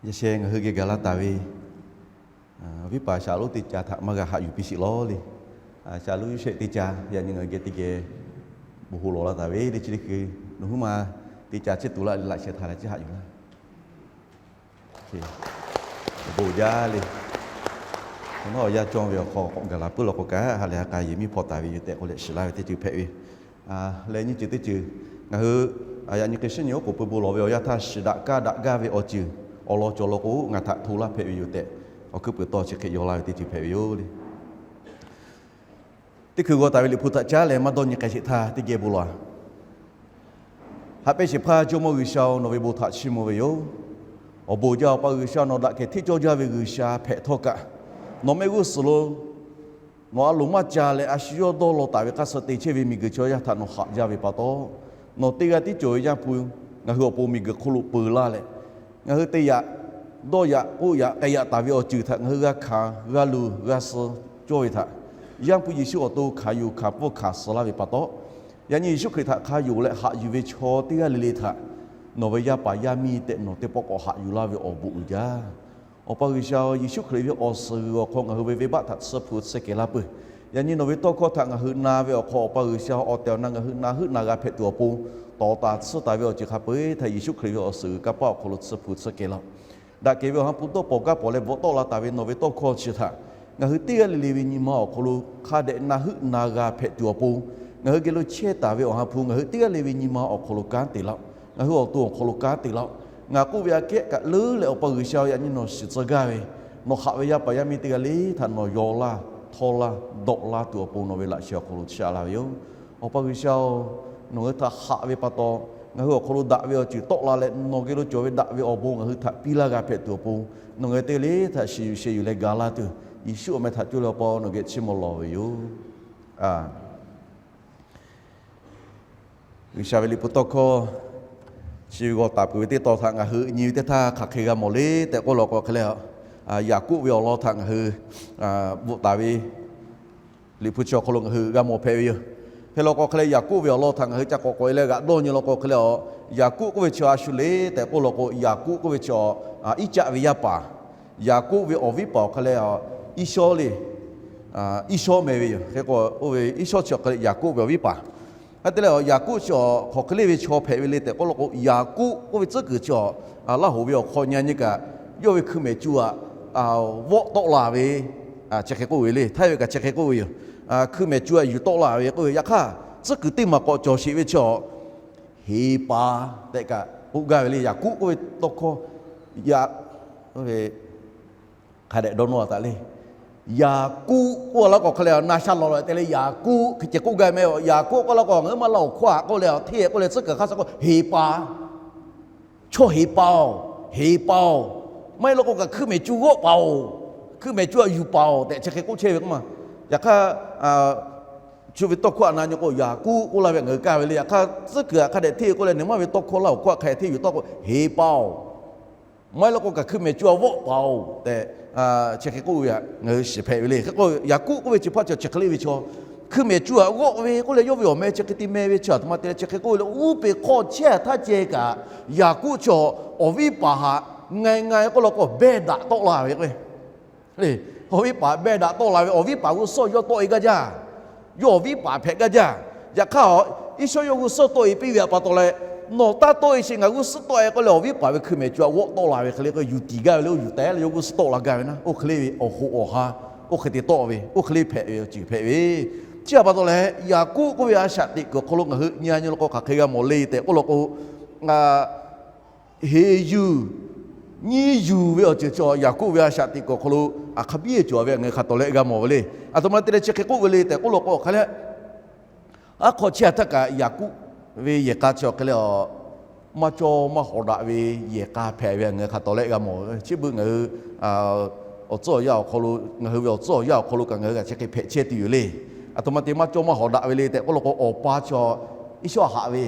Yaꞈ sheh ngaˬ hui geh gaˬ la taˍ ve, a, viˉ paˍ Shaˍlonˉ teˇ ca htaꞈ maˇ g'a haꞈ yuˬ piˇ sheˍ law le. A, Shaˍlonˉ Yoˇsehꞈ teˇ ca yaꞈ nyi ngaˬ hui geh teˇ geh bon ho lawˬ la taˍ ve le. Chi teˇ hkui nawˬ huiˉ ma teˇ ca chehˇ tuˬ laˇ le, laꞈ sheh htaꞈ leh chi haꞈ yuˬ laˇ. Bon jaˇ le. Nawˬ yaˇ cawˇ ve awˬ hk'aw k'awꞈ gaˬ la puiˉ law k'o kaꞈ, ha lehˬ ha k'a yehˬ miˉ hpawˇ taˍ ve yoˬ tehꞈ k'oˆ leh shiˍ laˇ ve teˇ ceuˬ hpehꞈ ve. Leh nyiˇ ceuˬ teˇ ceuˬ, ngaˬ hui yaꞈ nyi hk'e shiˉ nyi oˉ k'oˍ pui bon lawˬ ve awˬ yanˇ htaˇ shiˍ daꞈ kaˇ daꞈ gaˇ ve awˬ ceuˬ awˬ lawn cawˬ law k'o, ngaˬ htaꞈ hto laˇ hpehꞈ ve yoˬ tehꞈ, awˬ hkuiˉ puiˍ tawˇ chi hk'e yaw laˇ ve teˇ ceuˬ hpehꞈ ve yoˬ le. Teˇ hkui g'aw taˍ ve Liꞈ hpu htaꞈ caˉ leh maˇ dawˇ nyi k'ai sheˍ htaˇ teˇ geh bon lawˬ-a. Haꞈ pehnˇ shehˍ hpaˇ Jawˇmawˇ G'uiˬsha-oˬ, nawˬ ve bon htaꞈ chiˇ mvuh ve yoˬ. Awˬ bon jaˇ Awˬ pa G'uiˬsha, nawˬ daꞈ kehˬ hteˇ cawˇ jaˇ ve G'uiˬsha hpehꞈ htawˇ kaꞈ, nawˬ mehˆ g'uˇ suhˍ lo nawˬ a loˍ maˇ ca leh a shu yawˇ dawˇ law taˍ ve hk'aˇ suh te chehˇ ve miˬguiˬ chaw yaˇ htaꞈ nawˬ haꞈ jaˇ ve pa taw, nawˬ teˇ g'aˇ tiˉ cawˬ ve Yaˇ hpu ngaˬ hui awˬ pon miˬguiˬ hk'oˆ lo peu laˇ leh, ngaˬ hui te yaꞈ, dawˇ yaꞈ, k'oˆ yaꞈ, k'ai yaꞈ taˍ ve awˬ ceuˬ htaꞈ ngaˬ hui g'a hkanˍ g'a luˬ g'a suh cawˇ ve htaꞈ, Yaˇ hpu Yeˍsuˆ awˬ to hkanˍ yuˬ hkanˍ pfuhˇ hkanˍ suh laˇ ve pa taw, yaꞈ nyi Yeˍsuˆ Hkriꞈ htaꞈ hk'a yonˍ leh haꞈ yuˬ ve chaw teˇ g'aˇ le le htaꞈ nawˬ ve yaˇ paˍ yaˇ miˇ tehꞈ nawˬ teˇ pawˆ k'awꞈ haꞈ yuˬ laˇ ve awˬ bon uiˍ jaˇ. Awˬ pa G'uiˬsha-oˬ, Yeˍsuˆ Hkriꞈ ve awˬ suhˍ g'uiˬ awˬ hk'aw ngaˬ hui ve venˇbaˆ htaꞈ tsuhˇ hpu tsuhˇ kehˬ laˇ peuˬ. Yaꞈ nyi nawˬ ve tawˇ hkawˇ htaꞈ ngaˬ hui na ve awˬ hk'aw, Awˬ pa G'uiˬsha, awˬ tehˬ awˬ na ngaˬ hui na heuˆ na g'a hpehꞈ tuˬ awˬ pon, tawˍ taˍ tsuhˇ taˍ ve awˬ ceuˬ hk'a peu-eˬ htaꞈ Yeˍsuˆ Hkriꞈ ve awˬ suhˍ g'uiˬ kanˇ paˆ awˬ hk'aw lo tsuhˇ hpu tsuhˇ kehˬ laˇ-oˬ. Daꞈ kehˬ ve Awˬ ha hpu dawˇ pawˍ gaˇ pawˍ leh bvuhꞈ tawˆ la taˍ ve nawˬ ve tawˇ hkawˇ chi htaꞈ ngaˬ hui teˇ g'aˇ le le ve nyi ma awˬ hk'aw lo hk'a dehꞈ na heuˆ na g'a hpehꞈ tuˬ awˬ pon, ngaˬ hui geh lo chehˇ taˍ ve Awˬ ha hpu ngaˬ hui teˇ g'aˇ le ve nyi ma awˬ hk'aw lo kanˉ te laˇ-oˆ. Ngaˬ hui awˬ to awˬ hk'aw lo kanˉ te laˇ-oˆ. Ngaˬ k'oˆ ve aꞈ kehˉ kaꞈ leuˉ leh Awˬ pa G'uiˬsha-oˬ, yaꞈ nyi nawˬ shiˍ tcuh gaˇ ve, nawˬ haꞈ ve yaˇ paˍ yaˇ miˇ teˇ g'aˇ le htaꞈ nawˬ yaw laˇ htawˇ laˇ dawˆ laˇ tuˬ awˬ pon nawˬ ve laꞈ sheh awˬ hk'aw lo chiˇ aꞈ laˇ ve yoˬ. Awˬ pa G'uiˬsha-oˬ, nawˬ hui htaꞈ haꞈ ve pa taw, ngaˬ hui awˬ hk'aw lo daꞈ ve awˬ ceuˬ tawˆ la leh nawˬ geh lo cawˬ ve daꞈ ve awˬ bon ngaˬ hui htaꞈ piˇ laˇ g'a hpehꞈ tuˬ awˬ pon, nawˬ ngaˬ hui teˇ g'aˇ le htaꞈ shiˍ yuˬ sheh yuˬ leh ga laˇ tuˬ, Yeˍsuˆ awˬ meh htaꞈ coˇ leh Awˬ pa nawˬ geh chiˇ mvuh lawˬ ve yoˬ. G'uiˬsha ve liꞈ hpu tawˇ hkawˇ chi g'aw taˍ peuˬ ve teˇ tawn htaꞈ ngaˬ hui nyi ve teˇ htaˇ hk'aˬ hk'e g'a mawˬ le tehꞈ k'oˆ law k'o hk'e leh, Yaˍkoˆ ve awˬ lawn htaꞈ ngaˬ hui bvuhꞈ taˍ ve liꞈ hpu chi awˬ hk'aw lo ngaˬ hui g'a mawˬ hpehꞈ ve yoˬ. Hk'e law k'o hk'e leh, Yaˍkoˆ ve awˬ lawn htaꞈ ngaˬ hui ca k'awꞈ k'awꞈ e leh g'aꞈ dawˇ nyi law k'o hk'e leh, Yaˍkoˆ k'oˆ ve chi a shu le tehꞈ k'oˆ law k'o, Yaˍkoˆ k'oˆ ve chi Iˉcaˆ ve yaˇ paˍ, Yaˍkoˆ ve awˬ viˉ paˍ awˬ hk'e leh Iˉsawˇ le, Iˉsawˇ meh ve yoˬ. Hk'e k'o, oˇ ve Iˉsawˇ chi awˬ hk'e leh Yaˍkoˆ ve awˬ viˉ paˍ. Hk'e te leh Yaˍkoˆ chi awˬ hk'aˬ hk'e le ve chaw hpehꞈ ve le tehꞈ k'oˆ law k'o, Yaˍkoˆ k'oˆ ve tcuhˉ kuiˬ chi awˬ laˇ hoꞈ ve awˬ hk'aw nyi nyi kaꞈ, yawˇ ve hkui mehˍ cu aꞈ vawˆ tawˆ la ve, chi hk'e k'oˆ ve le. Htaiˇ ve kaꞈ chi hk'e k'oˆ ve yoˬ. Hkui mehˍ cu aꞈ yuˬ tawˆ la ve k'oˆ ve. Yaꞈ hk'aˇ, tcuhˉ kuiˬ teˇ maˬ k'awꞈ cawˬ sheˍ ve chi awˬ, heˍ paˍ tehꞈ kaꞈ k'oˆ gaˇ ve le. Yaˍkoˆ k'oˆ ve tawˇ hkawˇ, yaꞈ, hk'a dehꞈ dawˇ nawˇ taˍ le. Yaˍkoˆ k'oˆ laˇ k'o hk'e leh, na sha lawˬ leh te leh Yaˍkoˆ hk'e ceh k'oˆ gaˇ meh. Yaˍkoˆ k'oˆ laˇ k'o, ngaˬ hui maˇ laˇ awˬ hkawˇ aꞈ k'oˆ leh, hteˇ k'oˆ leh tcuhˉ kuiˬ hk'a shuˍ k'o, heˍ paˍ, chaw heˍ paˍ-oˬ, heˍ paˍ-oˬ, maˇ heˆ law k'o kaꞈ hkui mehˍ cu g'awˆ paˍ-oˬ, hkui mehˍ cu aꞈ yuˬ paˍ-oˬ tehꞈ chi hk'e k'oˆ chehˇ ve k'o ma. Yaꞈ hk'aˇ, chu ve tawˇ hkawˇ aꞈ na nyi k'o, Yaˍkoˆ k'oˆ laˇ ve ngaˬ hui kaˇ ve le. Yaꞈ hk'aˇ tcuhˉ kuiˬ aꞈ hk'a dehꞈ hteˇ k'oˆ leh, nawˬ maˇ ve tawˇ hkawˇ laˇ awˬ hkawˇ aꞈ hk'a dehꞈ hteˇ yuˬ tawˆ k'o, heˍ paˍ-oˬ, maˇ heˆ law k'o kaꞈ hkui mehˍ cu aꞈ g'awˆ paˍ-oˬ tehꞈ, chi hk'e k'oˆ ve ngaˬ hui shiˍ hpehꞈ ve le. Hk'e k'o Yaˍkoˆ k'oˆ ve chi hpaˇ chi chi hk'e le ve chaw, hkui mehˍ cu aꞈ g'awˆ ve k'oˆ leh, yawˇ ve awˬ meh chi hk'e te meh ve chi aˬ htoꞈ ma te leh chi hk'e k'oˆ ve le. Uˉ peˬ hk'aw chehˇ htaˇ ceh kaꞈ, Yaˍkoˆ chi awˬ viˉ paˍ htaꞈ ngai ngai k'oˆ law k'o, behˇ daꞈ tawˆ la ve k'o, awˬ viˉ paˍ behˇ daꞈ tawˆ la ve, awˬ viˉ paˍ g'uˇ suhˉ yawˇ tawˆ e gaˇ jaˇ. Yawˇ awˬ viˉ paˍ hpehꞈ gaˇ jaˇ. Yaꞈ hk'aˇ, Iˉsawˇ yawˇ g'uˇ suhˉ tawˆ e piˇ ve aꞈ pa taw leh, nawˬ taˇ tawˆ e sheˍ, ngaˬ g'uˇ suhˉ tawˆ e k'oˆ leh, awˬ viˉ paˍ ve hkui mehˍ cu aꞈ g'awˆ tawˆ la ve hk'e le k'o, yuˬ tiˍ gaˇ ve le. Oˇ yuˬ tehꞈ leh yawˇ g'uˇ suhˉ tawˆ la gaˇ ve naˉ, oˇ hk'e le ve awˬ hoꞈ awˬ ha, oˇ hk'e te tawˆ ve, oˇ hk'e le hpehꞈ ve awˬ ceuˬ hpehꞈ ve. Chi aꞈ pa taw leh, Yaˍkoˆ k'oˆ ve a shaꞈ teꞈ kuiˬ awˬ hk'aw lo ngaˬ hui nyi nyi law k'o hk'aˬ hk'e g'a mawˬ le tehꞈ k'oˆ law k'o, heˍ yuˬ nyiˇ yuˬ ve awˬ ceuˬ chi Yaˍkoˆ ve a shaꞈ teꞈ kuiˬ awˬ hk'aw lo aꞈ hk'a biˇ cawˬ ve ngaˬ hui hk'a tawˍ leh g'a mawˬ ve le. Aˬ htoꞈ ma te leh chi hk'e k'oˆ ve le tehꞈ k'oˆ law k'o hk'e leh, aˉ hk'aw chehˇ htaˇ kaꞈ Yaˍkoˆ ve yehˬ k'a chi awˬ hk'e leh, maˇ cawˇ maˇ hawˍ daꞈ ve yehˬ k'a hpehꞈ ve ngaˬ hui hk'a tawˍ leh g'a mawˬ ve. Chi beuꞈ ngaˬ hui awˬ tcuhˉ awˬ yanˇ awˬ hk'aw lo, ngaˬ hui ve awˬ tcuhˉ awˬ yanˇ awˬ hk'aw lo kaꞈ ngaˬ hui kaꞈ chi hk'e hpehꞈ chehˇ tuˬ yoˬ le. Aˬ htoꞈ ma te maˇ cawˇ maˇ hawˍ daꞈ ve le tehꞈ k'oˆ law k'o, awˬ pa chi Iˉsawˇ haꞈ ve,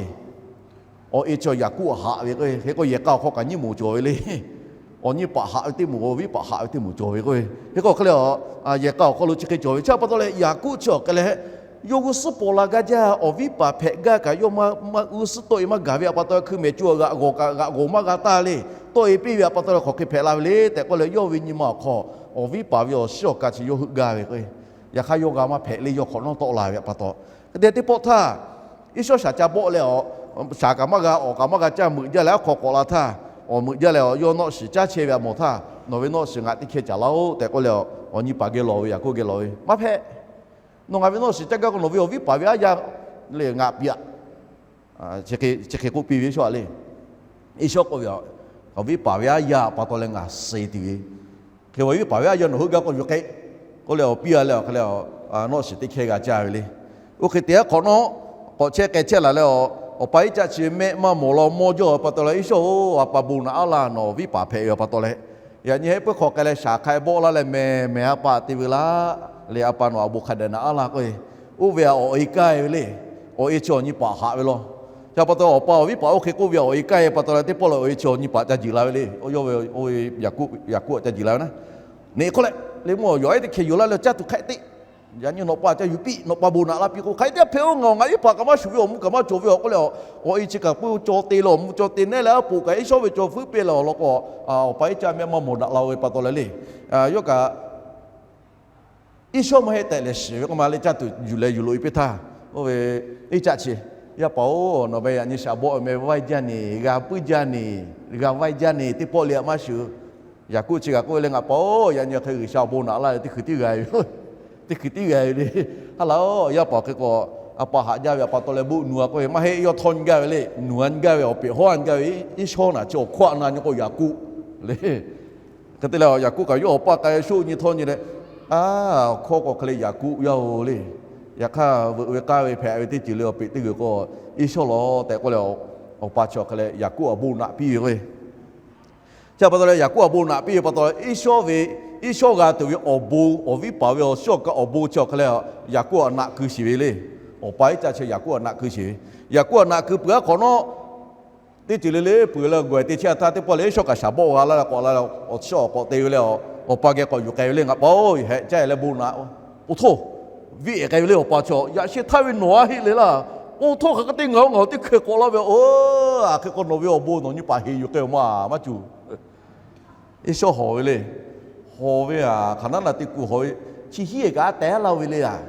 awˬ e chi Yaˍkoˆ haꞈ ve k'o, hk'e k'o yehˬ k'a awˬ hk'aw kaꞈ nyiˇ moˍ cawˬ ve le. Awˬ nyi paˍ haꞈ ve teˇ moˍ, awˬ viˉ paˍ haꞈ ve teˇ moˍ cawˬ ve k'o, hk'e k'o hk'e leh, yehˬ k'a awˬ hk'aw lo chi hk'e cawˬ ve chi aꞈ pa taw leh, Yaˍkoˆ chi awˬ hk'e leh, yawˇ g'uˇ suhˉ paw la gaˇ jaˇ. Awˬ viˉ paˍ hpehꞈ gaˇ kaꞈ yawˇ maˇ g'uˇ suhˉ tawˆ e maˇ gaˬ ve aꞈ pa taw, hkui mehˍ cu aꞈ g'aꞈ g'awˬ kaꞈ g'aꞈ g'awˬ maˇ g'a taˇ le. tawˆ e piˇ ve pa taw leh hk'aˬ hk'e hpehꞈ la ve le tehꞈ k'oˆ leh, yawˇ ve nyi ma awˬ hk'aw awˬ viˉ paˍ ve awˬ shiˉ awˬ ka chi yawˇ heuˆ gaˇ ve k'o, yaꞈ hk'aˇ yawˇ g'a maˇ hpehꞈ le, yawˇ hk'awꞈ nawˉ tawˆ la ve pa taw. Hk'e te teˇ pawˆ htaˇ, Iˉsawˇ shaˍ ca bawˆ leh, shaˍ kaꞈ maˇ g'a, awˍ kaꞈ maˇ g'a caˇ, meuꞈ jaˇ leh aˉ hk'aw k'awꞈ la htaˇ, awˍ meuꞈ jaˇ leh, yawˇ nawˆ shiˍ caˉ chehˇ ve a mawˬ htaˇ, nawˬ ve nawˆ shiˍ ngaˬ teˇ hkehˇ caˍ laˇ-oˆ tehꞈ k'oˆ leh, awˬ nyi paˍ geh lawˬ ve, Yaˍkoˆ geh lawˬ ve, Maˇ hpehꞈ. Nawˬ ngaˬ ve nawˆ shiˍ caˇ gaˇ k'o, nawˬ ve awˬ viˉ paˍ ve aˉ yaˇ le ngaˬ piˇ-aˬ. Chi hk'e k'oˆ piˇ ve Iˉsawˇ-aˬ le. Iˉsawˇ k'oˆ ve, Awˬ viˉ paˍ ve aˉ yaˇ pa taw leh ngaˬ suh tuˬ ve. Hk'e awˬ viˉ paˍ ve aˉ yaˇ nawˬ heuˆ gaˇ k'o yuˬ k'ai k'oˆ leh, awˬ piˇ-a leh awˬ hk'e leh, nawˆ shiˍ teˇ hkehˇ g'a caˇ ve le. Oˇ hk'e te aˉ hk'awꞈ nawˉ k'awꞈ chehˇ k'ai chehˇ laˬ leh, awˬ pa Iˉcaˆ chi mehˆ maˇ mawˬ law mawˇ jawˇ pa taw leh, Iˉsawˇ-oˬ, a pa bon naꞈ aˉ laˇ, nawˬ viˉ paˍ hpehꞈ ve pa taw leh, yaꞈ nyi heh puiˉ hk'aw k'ai leh shaˍ hk'a bawˆ laˇ leh mehˬ mehˬ a pa te veu laˇ le, a pa nawˬ a bon hk'a dehꞈ naꞈ aˉ laˇ k'o, oˇ ve a awˬ e kaˇ e ve le. Awˬ e chi awˬ nyi paˍ haꞈ ve law. Chi pa taw awˬ pa awˬ viˉ paˍ oˇ hk'e k'oˆ ve, awˬ e kaˇ e pa taw leh teˇ pawˆ leh awˬ e chi awˬ nyi paˍ ca jiˬ la ve le. Yawˇ ve Yaˍkoˆ ca jiˬ la ve naˉ, neꞈ hk'oˆ leh, le mvuhˇ awˬ yawˬ ehˉ teˇ hkeh yuˬ laˇ leh caˇ tuˬ hk'e te, yaꞈ nyi nawˬ pa ca yuˬ piˇ, nawˬ pa bon naꞈ la piˇ k'o, hk'aˬ hk'e te hpehꞈ-oˬ, ngaˬ awˬ ngaˬ viˉ paˍ kaꞈ maˇ shuˍ ve, awˬ mvuhˇ kaꞈ maˇ cawˬ ve awˬ k'oˆ leh, awˬ e chi kaꞈ pui caw te leh awˬ mvuhˇ caw te nehˉ leh aˉ poꞈ kaꞈ Iˉsawˇ ve caw fuiˉ pehˇ leh awˬ lawn k'o, awˬ pa Iˉcaˆ mehˆ maˇ mawˬ daꞈ la ve pa taw leh le. Yawˇ kaꞈ Iˉsawˇ maˇ heˆ tehꞈ lehˬ shiˍ ve k'oˆ ma le, caˇ tuˬ yuˬ leh yuˬ loꞈ e piˇ htaˇ, oˇ ve Iˉcaˆ chi, Yaˇ paˍ-oˬ, nawˬ ve yaꞈ nyi shaˍ bawˆ meh vaiˇ jaˇ neˬ, g'a puiˉ jaˇ neˬ, g'a vaiˇ jaˇ neˬ, teˇ pawˆ le aꞈ maˇ shuˍ. Yaˍkoˆ chi kaꞈ k'oˆ ve le, Ngaˬ pa-oˬ, yaꞈ nyi hk'e G'uiˬsha awˬ bon naꞈ laˇ ve teˇ hkui tiˉ g'a ve, teˇ hkui tiˉ g'a ve le. Ha laˬ-oˬ, yaˇ paˍ hk'e k'o, a pa haꞈ jaˇ ve a pa taw leh bon nuˬ-a k'oˆ ve, maˇ heˆ, yawˇ htawˇ nyi gaˇ ve le, nuˬ-a nyi gaˇ ve, awˬ peꞈ hawˉ-a nyi gaˇ ve, Iˉsawˇ naˬ chi awˬ hkawˇ aꞈ na nyi k'o Yaˍkoˆ le. Hk'e te leh Yaˍkoˆ kaꞈ yawˇ awˬ pa k'ai shoˆ nyi htawˇ nyi leh, a, awˬ hkawˇ k'o hk'e leh Yaˍkoˆ yaˇ-oˬ le. Yaꞈ hk'aˇ veuꞈ ve k'aˇ ve hpehꞈ ve teˇ ceuˬ le, awˬ peꞈ teˇ g'uiˬ k'o Iˉsawˇ lawˬ tehꞈ k'oˆ leh, awˬ pa chi awˬ hk'e leh Yaˍkoˆ awˬ bon naꞈ piˇ ve k'o, chi pa taw leh Yaˍkoˆ awˬ bon naꞈ piˇ ve pa taw, Iˉsawˇ ve, Iˉsawˇ g'a tuˬ ve awˬ bon, awˬ viˉ paˍ ve awˬ shiˉ awˬ ka awˬ bon chi awˬ hk'e leh Yaˍkoˆ aꞈ naꞈ keu sheˍ ve le. Awˬ pa Iˉcaˆ chi Yaˍkoˆ aꞈ naꞈ keu sheˍ ve. Yaˍkoˆ aꞈ naꞈ keu peuˬ aˉ hk'awꞈ nawˉ, teˇ ceuˬ le le peuˬ leh gawˬ-e te chehˇ htaˇ, teˇ pawˆ leh Iˉsawˇ kaꞈ shaˍ bawˆ g'a laˇ leh k'awꞈ la leh awˬ shiˉ awˬ k'awꞈ te ve le. Awˬ pa geh k'awꞈ yuˬ k'ai ve le, Ngaˬ pa-oˬ, hehꞈ caˇ-e leh bon naꞈ-o. Oˇ htoˇ, viˇ-ehˍ k'ai ve le awˬ pa chi, Yaꞈ sheh htaˇ ve nawˬ-a heˆ le laˇ. Oˇ htoˇ hk'aˬ hk'e te ngaˬ-oˬ, ngaˬ-oˬ teˇ hkeh k'awꞈ laˇ ve, oˇ, aˬ hk'e k'o nawˬ ve awˬ bon nawˬ nyi paˍ heˍ yuˬ k'ai-oˬ ma, maˇ cuˬ. Iˉsawˇ hawˬ ve le. Hawˬ ve aˬ, hk'aˬ naˉ naˬ te kuˬ hawˬ ve, chi hiˉ-ehˍ kaꞈ a tehˉ laˇ ve le aˬ.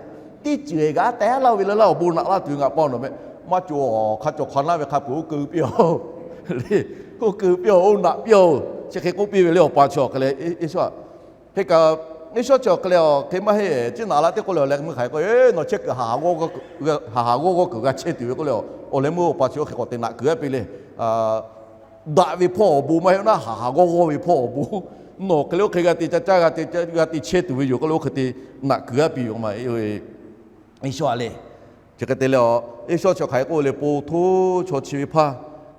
Teˇ ceuˬ-ehˍ kaꞈ a tehˉ laˇ ve le laˇ, awˬ bon naꞈ laˇ tuˬ ve Ngaˬ pa nawˬ meh, maˇ cawˬ, hk'a cawˬ hk'a naˉ ve hk'a peuˬ oˇ keu piˇ-oˬ le. Oˇ keu piˇ-oˬ, oˇ naꞈ piˇ-oˬ, chi hk'e k'oˆ piˇ ve le awˬ pa chi awˬ hk'e leh Iˉsawˇ. Hk'e kaꞈ, Iˉsawˇ chi awˬ hk'e leh, hk'e maˇ heˆ, chi naꞈ la teˇ k'oˆ leh awˬ leh meuˇ hk'aˬ hk'e k'o, nawˬ chehˇ kuiˬ haˍ haˍ g'awˇ g'awˇ kuiˬ g'a chehˇ tuˬ ve k'oˆ leh, awˬ leh meuˇ awˬ pa chi oˇ hk'e k'awꞈ te naꞈ kuiˬ aˉ piˇ le. Daꞈ ve hpawˇ awˬ bon maˇ heˆ naˉ, haˍ haˍ g'awˇ g'awˇ ve hpawˇ awˬ bon, nawˬ hk'e leh oˇ hk'e g'a te ca caˇ g'a te chehˇ tuˬ ve yoˬ k'oˆ leh oˇ hk'e te naꞈ kuiˬ aˉ piˇ ve k'o ma, Iˉsawˇ-a le. Chi hk'e te leh, Iˉsawˇ chi hk'aˬ hk'e k'oˆ le, Po htoˇ, chaw chi ve hpaˇ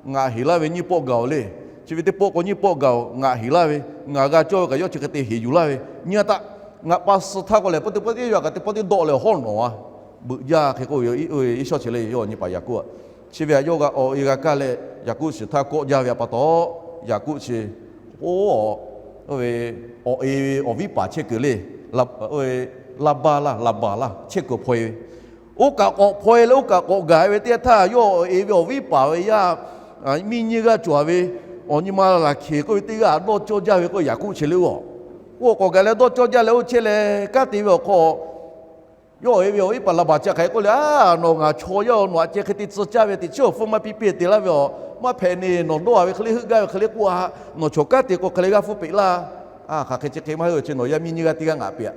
ngaˬ heˍ laˇ ve nyiˇ pawˆ gaˬ-oˬ le. Chi ve teˇ pawˆ k'o nyiˇ pawˆ gaˬ-oˬ, ngaˬ heˍ laˇ ve, ngaˬ g'a cawˇ ve kaꞈ yawˇ chi hk'e te heˍ yuˬ laˇ ve. Nyi-a taˆ, ngaˬ pa suh htaˇ k'oˆ lehˬ, pawˆ teˇ pawˆ teˇ yaˇ kaꞈ teˇ pawˆ teˇ dawˆ leh awˬ hawˉ nawˬ-a beuꞈ jaˇ hk'e k'oˆ ve Iˉsawˇ chi le, yawˇ nyi paˍ Yaˍkoˆ-a. Chi ve aꞈ yawˇ g'a awˬ e g'a kaˇ leh Yaˍkoˆ shiˍ htaˇ kawˆ jaˇ ve a pa taw, Yaˍkoˆ chi, oˇ, oˇ ve awˬ e ve awˬ viˉ paˍ chehˇ kuiˬ le, Laˇbaˇ laˇ, Laˍbaˍ laˇ chehˇ kuiˬ hpaw-e ve. Oˇ kaꞈ k'awꞈ hpaw-e leh oˇ kaꞈ k'awꞈ gaˬ ve teˇ yanˇ htaˇ, yawˇ awˬ e ve awˬ viˉ paˍ ve yaˇ miˇ nyiˇ g'aˇ cawˬ ve, awˬ nyi ma Laˍhkeˍ k'oˆ ve teˇ g'aˇ dawˇ cawˇ jaˇ ve k'o, Yaˍkoˆ chi le-oˬ. Oˇ k'awꞈ gaˬ leh dawˇ cawˇ jaˇ leh oˇ chehˇ leh kanˉ te ve awˬ hk'aw, yawˇ awˬ e ve awˬ viˉ paˍ Laˍbaˍ chi hk'aˬ hk'e k'oˆ le, A, nawˬ ngaˬ chaw yaˇ-oˬ, nawˬ aꞈ ceh hk'e te tcuh caˇ ve teꞈ chiˉ awˬ hpfuhˇ maˇ piˇ piˇ te laˇ ve aˬ. Maˇ hpehꞈ neˬ nawˬ dawˇ-a ve hk'e le heuˆ gaˇ ve hk'e le k'oˆ a, nawˬ chaw kanˉ te k'o hk'e le g'aˇ hpfuhˇ peꞈ laˇ. Hk'aˬ hk'e chi hk'e maˇ heˆ, chi nawˬ yaˇ miˇ nyiˇ g'aˇ teˇ g'aˇ ngaꞈ peꞈ-a.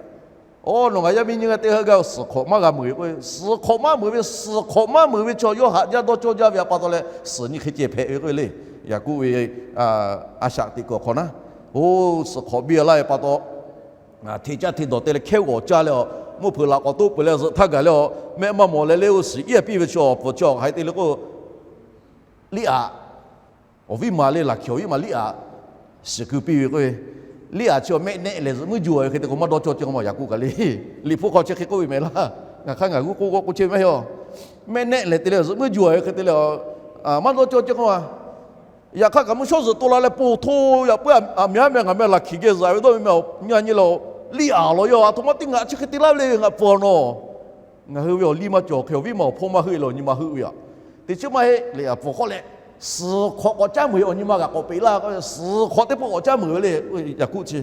Oˇ, nawˬ ngaˬ yaˇ miˇ nyiˇ g'aˇ teˇ g'aˇ heuˆ gaˇ ve suhˍ hk'awꞈ maˇ g'a meuˍ ve k'o, suhˍ hk'awꞈ maˇ meuˍ ve, suhˍ hk'awꞈ maˇ meuˍ ve chaw yawˇ haꞈ jaˇ dawˇ cawˇ jaˇ ve a pa taw leh suhˍ nyi hk'e ceh hpehꞈ ve k'oˆ ve le. Yaˍkoˆ ve a shaꞈ teꞈ kuiˬ awˬ hk'aw naˉ, oˇ, suhˍ hk'awꞈ biˇ laˇ ve pa taw, hteꞈ caˇ hteꞈ dawˬ te leh hkehˉ g'awˬ caˇ leh a, mvuhˇ hpeuꞈ laꞈ k'awꞈ toˆ peuˬ leh zuhꞈ htaˇ gaˬ leh a, mehˆ maˇ mawˬ leh le oˇ shiˍ iˉ a piˇ ve chaw awˬ pfuhˍ chi awˬ hk'aˬ hk'e te le k'o, Liˇaꞈ, awˬ viˉ ma le, Laˍhkiˍ awˬ viˉ ma Liˇaꞈ shiˍ keu piˇ ve k'o, Liˇaꞈ chi awˬ mehˆ nehˆ lehˬ zuhꞈ muiˉ juˬ-a ve hk'e te k'o maˇ dawˇ cawˇ ceh k'o ma Yaˍkoˆ kaꞈ le. Liꞈ hpu hk'aw chi hk'e k'oˆ ve mehˍ laˇ. Ngaˬ hk'aˇ ngaˬ g'uˇ k'oˆ g'awˇ k'oˆ chehˇ ve maˇ heˆ a. Mehˆ nehˆ lehˬ te leh zuhꞈ muiˉ juˬ-a ve hk'e te leh, maˇ dawˇ cawˇ ceh k'o ma. Yaꞈ hk'aˇ kaꞈ mvuhˇ shawˉ zuhꞈ to la leh po htoˇ yaꞈ puiˉ a miˬ haˉ meh ngaˬ meh Laˍhkiˍ geh zuhꞈ ve dawˇ ve meh a nyi a nyi le, Liˇaꞈ lawˬ yawˇ a htoꞈ ma teˇ ngaˬ chi hk'e te laˇ ve le, ngaˬ pfuhˍ nawˬ. Ngaˬ hui ve awˬ liˇ maˇ cawˬ hk'e awˬ viˉ ma awˬ hpawˇ maˇ heuˆ leh awˬ nyi ma heuˆ ve a. Teꞈ chiˉ maˇ heˆ le, a pfuhˍ hk'awˆ leh Suhˍ hk'awꞈ k'awꞈ caˉ meuˍ awˬ nyi ma kaꞈ k'awꞈ peꞈ laˇ k'o, suhˍ hk'awꞈ teˇ pawˆ k'awꞈ caˉ meuˍ ve le. Yaˍkoˆ chi,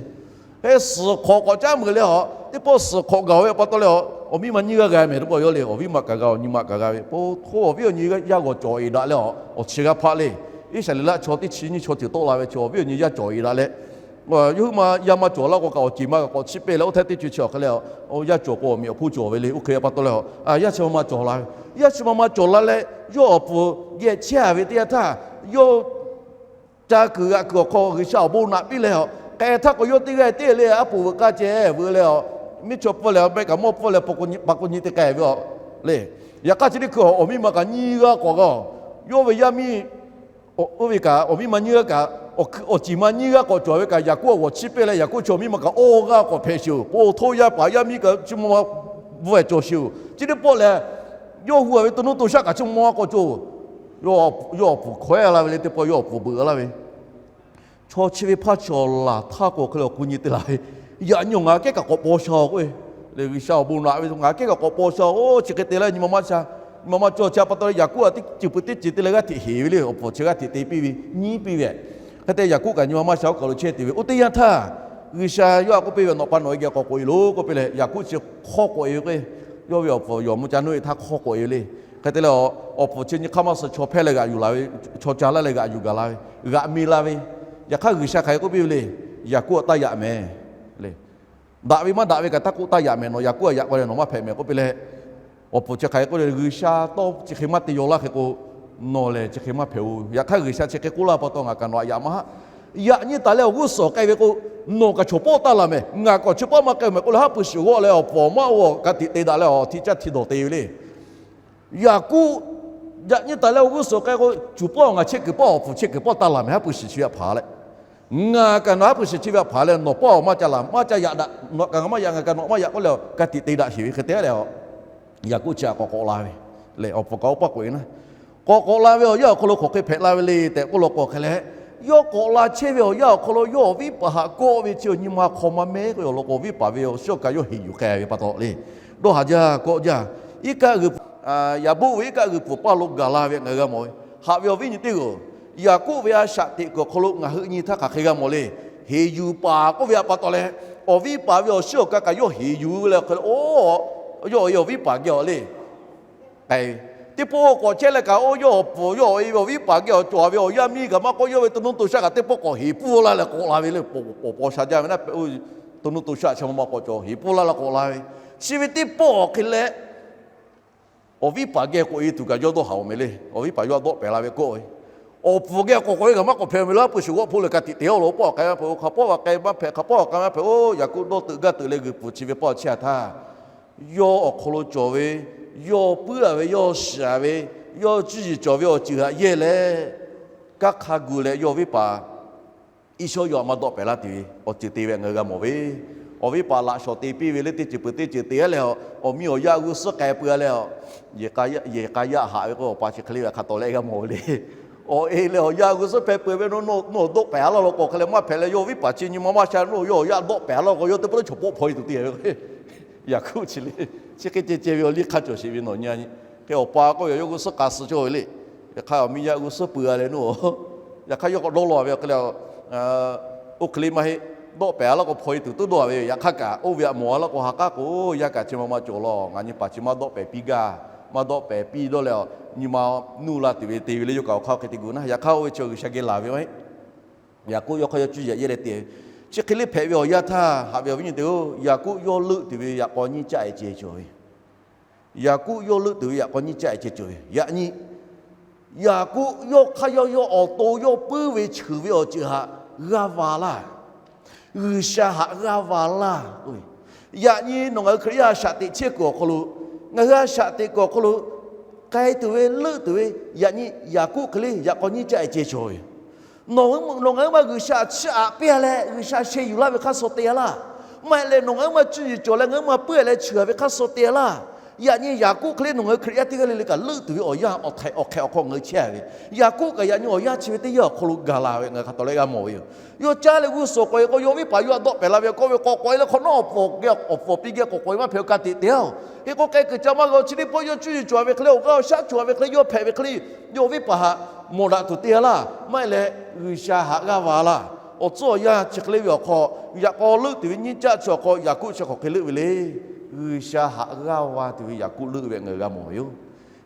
hk'e suhˍ hk'awꞈ k'awꞈ caˉ meuˍ leh a, teˇ pawˆ suhˍ hk'awꞈ gaˬ ve pa taw leh a, awˬ miˇ ma nyiˇ g'aˇ g'a mehˍ teˇ pawˆ yoˬ le. Awˬ viˉ maꞈ kaꞈ g'a, awˬ nyi maꞈ kaꞈ g'a ve. Po htoˇ awˬ viˉ awˬ nyi yaˇ g'awˬ cawˬ eˍ daꞈ leh a, awˬ chi g'a hpaˆ le. Iˉsaˍreˍlaˆ chaw teˇ chi nyiˇ chaw ceuˬ tawˆ la ve chi awˬ viˉ awˬ nyi yaˇ cawˬ eˍ daꞈ leh, yawˇ hui ma yaˇ maˇ cawˬ laˇ k'o kaꞈ awˬ ceˬ ma kaꞈ k'awꞈ chiˇ peˆ leh oˇ hteˇ teˇ co chi awˬ hk'e leh, yaˇ cawˬ k'o awˬ meꞈ awˬ hponˇ cawˬ ve le. Oˇ hk'e pa taw leh a, yaˇ chi ma ma cawˬ la ve. Yaˇ chi ma ma cawˬ la leh, yawˇ awˬ puˍ geh chehˇ a ve teˇ yanˇ htaˇ, yawˇ ca kuiˬ g'aꞈ kuiˬ awˬ hk'aw G'uiˬsha awˬ bon naꞈ piˇ leh a, k'ai htaˇ k'o yawˇ teˇ g'aˇ tiˉ le, aˉ poꞈ veuꞈ k'aˇ ceh veuꞈ leh a, miˇ chaw pfuhˇ leh a, mehˆ kaꞈ mawˇ pfuhˇ leh, pa k'o nyi te k'ai ve a le. Yaꞈ hk'aˇ chi teˇ hkui awˬ miˇ ma kaꞈ nyiˇ g'aˇ k'awꞈ g'a, yawˇ ve yaˇ miˇ oˇ ve kaꞈ awˬ miˇ ma nyiˇ g'aˇ kaꞈ, awˬ ceˬ ma nyiˇ g'aˇ k'awꞈ cawˬ ve kaꞈ, Yaˍkoˆ a g'awˬ chiˇ peˆ leh, Yaˍkoˆ chi awˬ miˇ ma kaꞈ awˇ g'aˇ k'awꞈ hpehꞈ sheˍ oˬ. Po htoˇ yaˇ paˍ yaˇ miˇ kaꞈ chi ma ma bvuhꞈ cawˬ sheˍ oˬ. Chi teˇ pawˆ lehˬ, yawˇ hui a ve to nuˇ to shaˆ kaꞈ chi ma ma k'awꞈ cawˬ. Yawˇ awˬ puˍ hkawehˉ la ve le, teˇ pawˆ yawˇ awˬ puˍ beuꞈ laˇ ve. Chaw chi ve hpaˇ chi awˬ laˬ htaˇ k'o hk'e le awˬ ku nyi te la ve. Yaꞈ nyi ngaˬ kehˉ kaꞈ k'awꞈ paw sha oˬ k'oˆ ve le. G'uiˬsha awˬ bon naꞈ ve ngaˬ kehˉ kaꞈ k'awꞈ paw sha oˬ. Chi hk'e te leh nyi ma maˇ sha, nyi ma maˇ cawˬ. Chi pa taw leh Yaˍkoˆ a teˇ ceuˬ pui teˇ ceuˬ te leh g'aˇ hteꞈ heˍ ve le. Awˬ puˍ chi g'aˇ hteꞈ te piˇ ve, nyiˉ piˇ ve. Hk'e te Yaˍkoˆ kaꞈ nyi ma maˇ sha oˇ kaˬ lo chehˇ te ve. Oˇ teˇ yanˇ htaˇ, G'uiˬsha yawˇ htaꞈ k'oˆ piˇ ve, Nawˬ pa nawˬ e geh k'awꞈ k'oꞈ e loˬ k'oˆ piˇ leh, Yaˍkoˆ chi hk'awˇ k'oꞈ e ve k'o, yawˇ ve awˬ puˍ yawˬ mvuh ca nuˇ e htaˇ hk'awˇ k'oꞈ e ve le. Hk'e te leh, awˬ puˍ chi nyi hk'aˇ maˇ suh chaw hpehˇ leh g'aꞈ yuˬ la ve, chaw ca laˇ leh g'aꞈ yuˬ gaˬ la ve, g'aꞈ mi la ve. Yaꞈ hk'aˇ G'uiˬsha hk'aˬ hk'e k'oˆ piˇ ve le, Yaˍkoˆ a taˇ yaꞈ mehˍ le. Daꞈ ve maˇ daꞈ ve kaꞈ taˇ k'oˆ taˇ yaꞈ mehˍ. Nawˬ Yaˍkoˆ a yaꞈ k'o leh nawˬ maˇ hpehꞈ mehˍ k'oˆ piˇ leh, awˬ puˍ chi hk'aˬ hk'e k'oˆ le, G'uiˬsha tawˇ chi hk'e maˇ te yaw laˇ hk'e k'o, nawˬ lehˬ chi hk'e maˇ hpehꞈ oˬ. Yaꞈ hk'aˇ G'uiˬsha chi hk'e k'oˆ laˇ pa taw ngaˬ kaꞈ nawˬ htaꞈ yaꞈ maˇ haˆ. Yaꞈ nyi taˍ leh awˬ g'uˇ suhˍ k'ai ve k'o, nawˬ kaꞈ chaw pawˆ taˇ laˬ mehˍ, ngaˬ kaꞈ chi pawˆ maˇ k'ai mehˍ k'oˆ leh, haˉ pui shiˍ g'awˆ leh awˬ puˍ awˬ maˇ oˇ ka tiꞈ te daꞈ leh awˬ hti caˇ hti dawˬ te ve le. Yaˍkoˆ, yaꞈ nyi taˍ leh awˬ g'uˇ suhˍ k'ai k'o, cuˬ pawˆ ngaˬ chehˇ kuiˬ pawˆ awˬ puˍ chehˇ kuiˬ pawˆ taˇ laˬ mehˍ, haˉ pui shiˍ chi ve htaꞈ hpaˍ leh, ngaˬ kaꞈ nawˬ haˉ pui shiˍ chi ve htaꞈ hpaˍ leh nawˬ pawˆ awˬ maˇ ca laˬ, maˇ ca yaꞈ daꞈ, nawˬ kaꞈ ngaˬ maˇ yaꞈ, ngaˬ kaꞈ nawˬ maˇ yaꞈ k'oˆ leh, ka tiꞈ te daꞈ sheˍ ve hk'e te leh, Yaˍkoˆ chi htaꞈ k'awꞈ k'awꞈ la ve le. Awˬ puˍ kaꞈ oˇ paˆ k'oꞈ e naˇ, k'awꞈ k'awꞈ la ve awˬ yanˇ awˬ hk'aw lo hk'aˬ hk'e hpehꞈ la ve le tehꞈ k'oˆ law k'o hk'e leh, yawˇ k'awꞈ la chehˇ ve awˬ yanˇ awˬ hk'aw lo yawˇ awˬ viˉ paˍ htaꞈ kawˆ ve chi awˬ nyi ma hk'aw maˇ mehˉ k'o, awˬ lawn k'o awˬ viˉ paˍ ve awˬ shiˉ awˬ ka yawˇ heˍ yuˬ k'ai ve pa taw le. Dawˇ haˍ jaˇ kawˆ jaˇ. Iˉ kaˆ g'uiˬ, Yaˍboˆ ve iˉ kaˆ g'uiˬ pfuhˍ paˇ lo gaˬ la ve ngaˬ hui g'a mawˬ ve. Haꞈ ve awˬ viˉ nyi teˇ g'aˇ-oˬ, Yaˍkoˆ ve a shaꞈ teꞈ kuiˬ awˬ hk'aw lo ngaˬ hui nyi htaˇ hk'aˬ hk'e g'a mawˬ le. Heˍ yuˬ paˍ k'oˆ ve htaꞈ pa taw leh, awˬ viˉ paˍ ve awˬ shiˉ awˬ ka kaꞈ yawˇ heˍ yuˬ ve le. Hk'e le, oˇ, yawˇ awˬ e awˬ viˉ paˍ geh awˬ le k'ai ve. Teˇ pawˆ k'awꞈ chehˇ leh kaꞈ, oˇ yawˇ awˬ puˍ yawˇ awˬ e ve awˬ viˉ paˍ geh awˬ cawˬ ve awˬ yaˇ miˇ kaꞈ maˇ k'awꞈ, yawˇ ve to nuˇ to shaˆ kaꞈ teˇ pawˆ k'awꞈ heˍ pfuhˇ laˇ leh k'awꞈ la ve le. Pawˍ pawˍ sha jaˇ ve naˉ pehꞈ, to nuˇ to shaˆ chi ma ma k'awꞈ cawˬ heˍ pfuhˇ laˇ leh k'awꞈ la ve. Chi ve teˇ pawˆ awˬ hk'e leh, awˬ viˉ paˍ geh k'oꞈ e tuˬ kaꞈ yawˇ dawˇ haˍ-oˬ mehˍ le. Awˬ viˉ paˍ yawˇ htaꞈ dawˆ pehˍ la ve kawˆ ve, awˬ puˍ geh k'awꞈ k'oꞈ e kaꞈ maˇ k'awꞈ hpehꞈ mehˍ le. Haˉ pui shiˍ g'awˆ hpoˆ leh ka tiꞈ te-a lo, pawˆ k'ai maˇ hpehꞈ-o, hk'a pawˆ k'ai maˇ hpehꞈ, hk'a pawˆ k'ai maˇ hpehꞈ-o. Yaˍkoˆ dawˇ teuꞈ gaˇ teuꞈ leh g'uiˬ pfuhˍ chi ve pawˆ chehˇ htaˇ, yawˇ awˬ hk'aw lo cawˬ ve, yawˇ puiˉ-a ve, yawˇ shiˍ-a ve, yawˇ cuˇ yiˍ cawˬ ve awˬ ceuˬ htaꞈ yehˇ leh, kanˉ hk'a gu leh yawˇ viˉ paˍ Iˉsawˇ yawˇ htaꞈ maˇ dawˆ pehˍ laˇ tuˬ ve awˬ ceuˬ te ve ngaˬ hui g'a mawˬ ve. Awˬ viˉ paˍ laꞈ shawˍ te piˇ ve le, teˇ ceuˬ peuˬ teˇ ceuˬ te-a leh, awˬ miˇ awˬ yaˇ g'uˇ suhˉ k'ai peuˬ-a leh, yehˬ k'a yaˇ haꞈ ve k'o, awˬ pa chi hk'e le ve hk'a tawˍ leh g'a mawˬ ve le. Awˬ e leh awˬ yaˇ g'uˇ suhˉ hpehꞈ peuˬ ve, nawˬ nawˬ dawˆ pehˍ-a laˇ law k'o hk'e leh maˇ hpehꞈ leh, yawˇ viˉ paˍ chi nyi ma maˇ sha nawˬ yawˇ awˬ yaˇ dawˆ pehˍ-a laˇ k'o, yawˇ teˇ pawˆ leuˉ chaw pawˆ hpaw e tuˬ te ve. Yaˍkoˆ chi le, chi hk'e ceh ceh ve awˬ liˇ hk'a cawˬ sheˍ ve nawˬ nyi-a nyi. Hk'e awˬ pa k'oˆ ve, yawˇ g'uˇ suhˉ k'a suh cawˇ ve le. Yaꞈ hk'aˇ awˬ miˇ yaˇ g'uˇ suhˉ peuˬ-a leh nawˬ, yaꞈ hk'aˇ yawˇ k'awꞈ dawˇ law ve hk'e le, oˇ hk'e le maˇ heˆ. Dawˆ pehˍ-a laˇ k'o hpaw e tuˬ tuˉ dawˇ-a ve, yaꞈ hk'aˇ kaꞈ oˇ ve htaꞈ mawˬ-a laˇ k'o ha k'aˉ k'o, yaˇ kaꞈ chi ma ma cawˬ law, ngaˬ nyi paˍ chi maˇ dawˆ pehˍ piˇ gaˇ, maˇ dawˆ pehˍ piˇ dawˇ leh, nyi ma nuˇ la tuˬ ve te ve le. Yawˇ kaꞈ awˬ hk'aˇ hk'e te gu naˉ, yaꞈ hk'aˇ oˇ ve chi G'uiˬsha geh laˬ ve maˇ heˆ. Yaˍkoˆ yawˇ hk'aˇ yawˇ cuˇ yiˍ yehˇ leh te ve. Chi hk'e le hpehꞈ ve awˬ yanˇ htaˇ, haꞈ ve awˬ viˉ nyi teˇ-oˬ, Yaˍkoˆ yawˇ leuˆ tuˬ ve yaꞈ k'aw nyiˇ caˆ e ceh cawˬ ve. Yaˍkoˆ yawˇ leuˆ tuˬ ve yaꞈ k'aw nyiˇ caˆ e ceh cawˬ ve. Yaꞈ nyi, Yaˍkoˆ yawˇ hk'aˇ yawˇ yawˇ awˬ to yawˇ puiˉ ve cheuˬ ve awˬ ceuˬ htaꞈ g'a va laˇ. G'uiˬsha htaꞈ g'a va laˇ. Yaꞈ nyi nawˬ ngaˬ hui Hkriꞈ yaˇ a shaꞈ teꞈ chehˇ kuiˬ awˬ hk'aw lo, ngaˬ hui a shaꞈ teꞈ kuiˬ awˬ hk'aw lo k'ai tuˬ ve leuˆ tuˬ ve, yaꞈ nyi Yaˍkoˆ hk'e le yaꞈ k'aw nyiˇ caˆ e ceh cawˬ ve. Nawˬ ngaˬ hui ma G'uiˬsha chiˇ aꞈ piˇ-a leh G'uiˬsha sheh yuˬ laˇ ve hk'aˇ suh te-a laˇ. Maˇ heˆ leh nawˬ ngaˬ hui ma cuˇ yiˍ cawˬ leh ngaˬ hui ma puiˉ-a leh cheuˬ-a ve hk'aˇ suh te-a laˇ. Yaꞈ nyi Yaˍkoˆ hk'e le nawˬ ngaˬ hui Hkriꞈ yaˇ teˇ g'aˇ le le kaꞈ leuˆ tuˬ ve awˬ yanˇ awˬ htaiꞈ awˬ hk'ehꞈ awˬ hk'aw ngaˬ hui chehˇ-a ve. Yaˍkoˆ kaꞈ yaꞈ nyi awˬ yanˇ chi ve teˇ yanˇ awˬ hk'aw lo gaˬ la ve ngaˬ hui hk'a tawˍ leh g'a mawˬ ve yoˬ. Yawˇ caˇ leh g'uˇ suhˍ k'awꞈ e k'o, yawˇ viˉ paˍ yawˇ htaꞈ dawˆ pehˍ la ve k'oˆ ve k'awꞈ k'awꞈ e leh hk'awꞈ nawˉ awˬ puˍ awˬ puˍ awˬ pi geh k'awꞈ k'awꞈ e maˇ hpehꞈ-o, ka tiꞈ te-a-oˬ. Hk'e k'o k'ai kuiˬ ca maˇ g'a-o. Chi teˇ pawˆ yawˇ cuˇ yiˍ cawˬ ve hk'e leh awˬ g'aˇ awˬ shaˉ cawˬ ve hk'e leh yawˇ hpehꞈ ve hk'e leh, yawˇ venˇ paˍ htaꞈ mawˬ daꞈ tuˬ te-a laˇ. Maˇ heˆ leh G'uiˬsha haꞈ g'aˇ va laˇ. Awˬ tcuhˉ awˬ yanˇ chi hk'e le ve awˬ hk'aw, yaꞈ k'aw leuˆ tuˬ ve nyiˇ caˆ chi awˬ hk'aw Yaˍkoˆ chi hk'aˬ hk'e leuˆ ve le. G'uiˬsha haꞈ g'aˇ va tuˬ ve Yaˍkoˆ leuˆ ve ngaˬ hui g'a mawˬ ve yoˬ.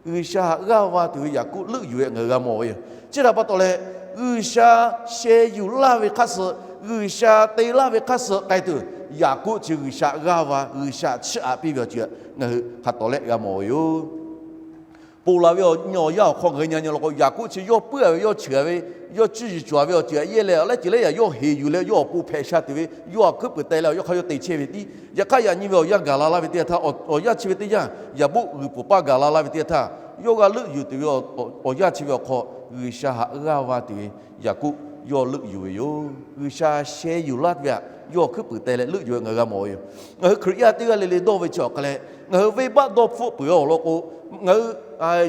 G'uiˬsha haꞈ g'aˇ va tuˬ ve Yaˍkoˆ leuˆ yuˬ ve ngaˬ hui g'a mawˬ ve yoˬ. Chi htaꞈ pa taw leh, G'uiˬsha sheh yuˬ laˇ ve hk'aˇ suh, G'uiˬsha te laˇ ve hk'aˇ suh k'ai tuˬ, Yaˍkoˆ chi G'uiˬsha g'aˇ va, G'uiˬsha chiˇ aꞈ piˇ ve awˬ ceuˬ ngaˬ hui hk'a tawˍ lehˆ g'a mawˬ ve yoˬ. Ponˬ laˬ ve awˬ nyi awˬ yanˇ awˬ hk'aw ngaˬ hui nyi nyi law k'o, Yaˍkoˆ chi yawˇ puiˉ-a ve, yawˇ cheuˬ-a ve, yawˇ cuˇ yiˍ cawˬ-a ve awˬ ceuˬ htaꞈ yehˇ leh, laiˉ ceuˬ leh yaꞈ yawˇ heˍ yuˬ leh yawˇ awˬ pon hpehꞈ sha tuˬ ve yawˇ awˬ hkuiˉ puiˍ teh leh awˬ yawˇ hk'aˇ yawˇ te chehˇ ve tiˉ. Yaꞈ hk'aˇ yaꞈ nyi ve awˬ yanˇ gaˬ la laˇ ve teˇ yanˇ htaˇ, awˬ yanˇ chi ve teˇ yanˇ, yaꞈ boˆ g'uiˬ pfuhˍ paˇ gaˬ la laˇ ve teˇ yanˇ htaˇ, yawˇ g'a leuˆ yuˬ tuˬ ve awˬ yanˇ chi ve awˬ hk'aw, G'uiˬsha haꞈ g'aˇ va tuˬ ve Yaˍkoˆ yawˇ leuˆ yuˬ ve yoˬ. G'uiˬsha sheh yuˬ laˇ ve htaꞈ yawˇ awˬ hkuiˉ puiˍ teh leh leuˆ yuˬ ve ngaˬ hui g'a mawˬ ve yoˬ. Ngaˬ hui Hkriꞈ yaˇ teˇ g'aˇ le le dawˇ ve chi awˬ hk'aˬ leh, ngaˬ hui venˇbaˆ dawˇ hpfuhˆ peuˬ-a awˬ lawn k'o, ngaˬ hui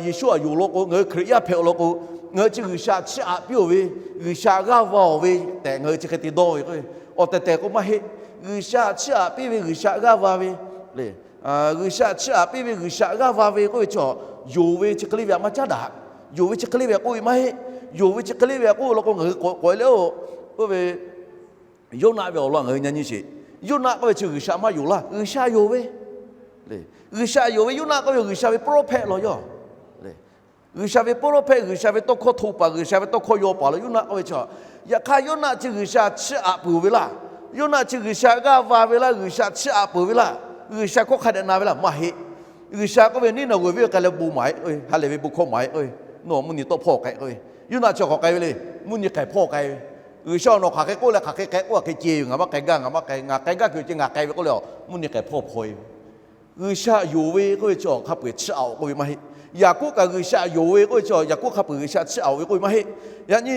Yeˍsuˆ htaꞈ yonˍ lawn k'o, ngaˬ hui Hkriꞈ yaˇ hpehꞈ awˬ lawn k'o, ngaˬ hui chi G'uiˬsha chiˇ aꞈ piˇ-oˬ ve, G'uiˬsha g'aˇ va-oˬ ve tehꞈ ngaˬ hui chi hk'e te dawˇ ve k'o, awˬ tehˬ tehˬ k'o maˇ heˆ. G'uiˬsha chiˇ aꞈ piˇ ve, G'uiˬsha g'aˇ va ve le. G'uiˬsha chiˇ aꞈ piˇ ve, G'uiˬsha g'aˇ va ve k'oˆ ve chi, yonˍ ve chi hk'e le ve htaꞈ maˇ caˉ daꞈ. Yonˍ ve chi hk'e le ve htaꞈ k'oˆ ve maˇ heˆ. Yonˍ ve chi hk'e le ve htaꞈ k'oˆ ve law k'o, ngaˬ hui k'awꞈ k'awꞈ e leh-oˬ, k'oˆ ve, Yoˇnaˆ ve awˬ lawn ngaˬ hui nyi nyi sheˍ. Yoˇnaˆ k'oˆ ve chi G'uiˬsha maˇ yonˍ laˇ. G'uiˬsha yonˍ ve G'uiˬsha yonˍ ve Yoˇnaˆ k'oˆ ve G'uiˬsha ve prophet law yoˬ. G'uiˬsha ve prophet, G'uiˬsha ve tawˇ hkawˇ hto paˍ, G'uiˬsha ve tawˇ hkawˇ yaw paˍ law Yoˇnaˆ k'oˆ ve chi. Yaꞈ hk'aˇ Yoˇnaˆ chi G'uiˬsha chiˇ aꞈ peuˬ ve laˇ. Yoˇnaˆ chi G'uiˬsha g'aˇ va ve laˇ, G'uiˬsha chiˇ aꞈ peuˬ ve laˇ, G'uiˬsha hkawˇ hk'a dehꞈ na ve laˇ maˇ heˆ. G'uiˬsha k'oˆ ve, Niˇnaˬg'uiˬ venˇ k'ai leh bon maˍ-e k'oˆ ve, ha lehˬ ve bon hkawˇ maˍ-e k'oˆ ve, nawˬ mvuhˇ nyi tawˆ hpawˇ k'ai k'oˆ ve, Yoˇnaˆ chi hk'awꞈ k'ai ve le. Mvuhˇ nyi k'ai hpawˇ k'ai ve. G'uiˬsha nawˬ hk'aˬ hk'e k'oˆ leh hk'aˬ hk'e k'ai k'oˆ, hk'aˬ hk'e ce ve, ngaˬ maˇ k'ai gaˇ, ngaˬ maˇ k'ai, ngaˬ k'ai gaˇ kuiˬ ce ngaˬ k'ai ve k'oˆ leh, mvuhˇ nyi k'ai hpawˇ hpaw-e ve. G'uiˬsha yonˍ ve k'oˆ ve chi hk'a peu-eˬ chiˇ aꞈ-oˬ k'oˆ ve maˇ heˆ. Yaˍkoˆ kaꞈ G'uiˬsha yonˍ ve k'oˆ ve chi, Yaˍkoˆ hk'a peu-eˬ G'uiˬsha chiˇ aꞈ-oˬ ve k'oˆ ve maˇ heˆ. Yaꞈ nyi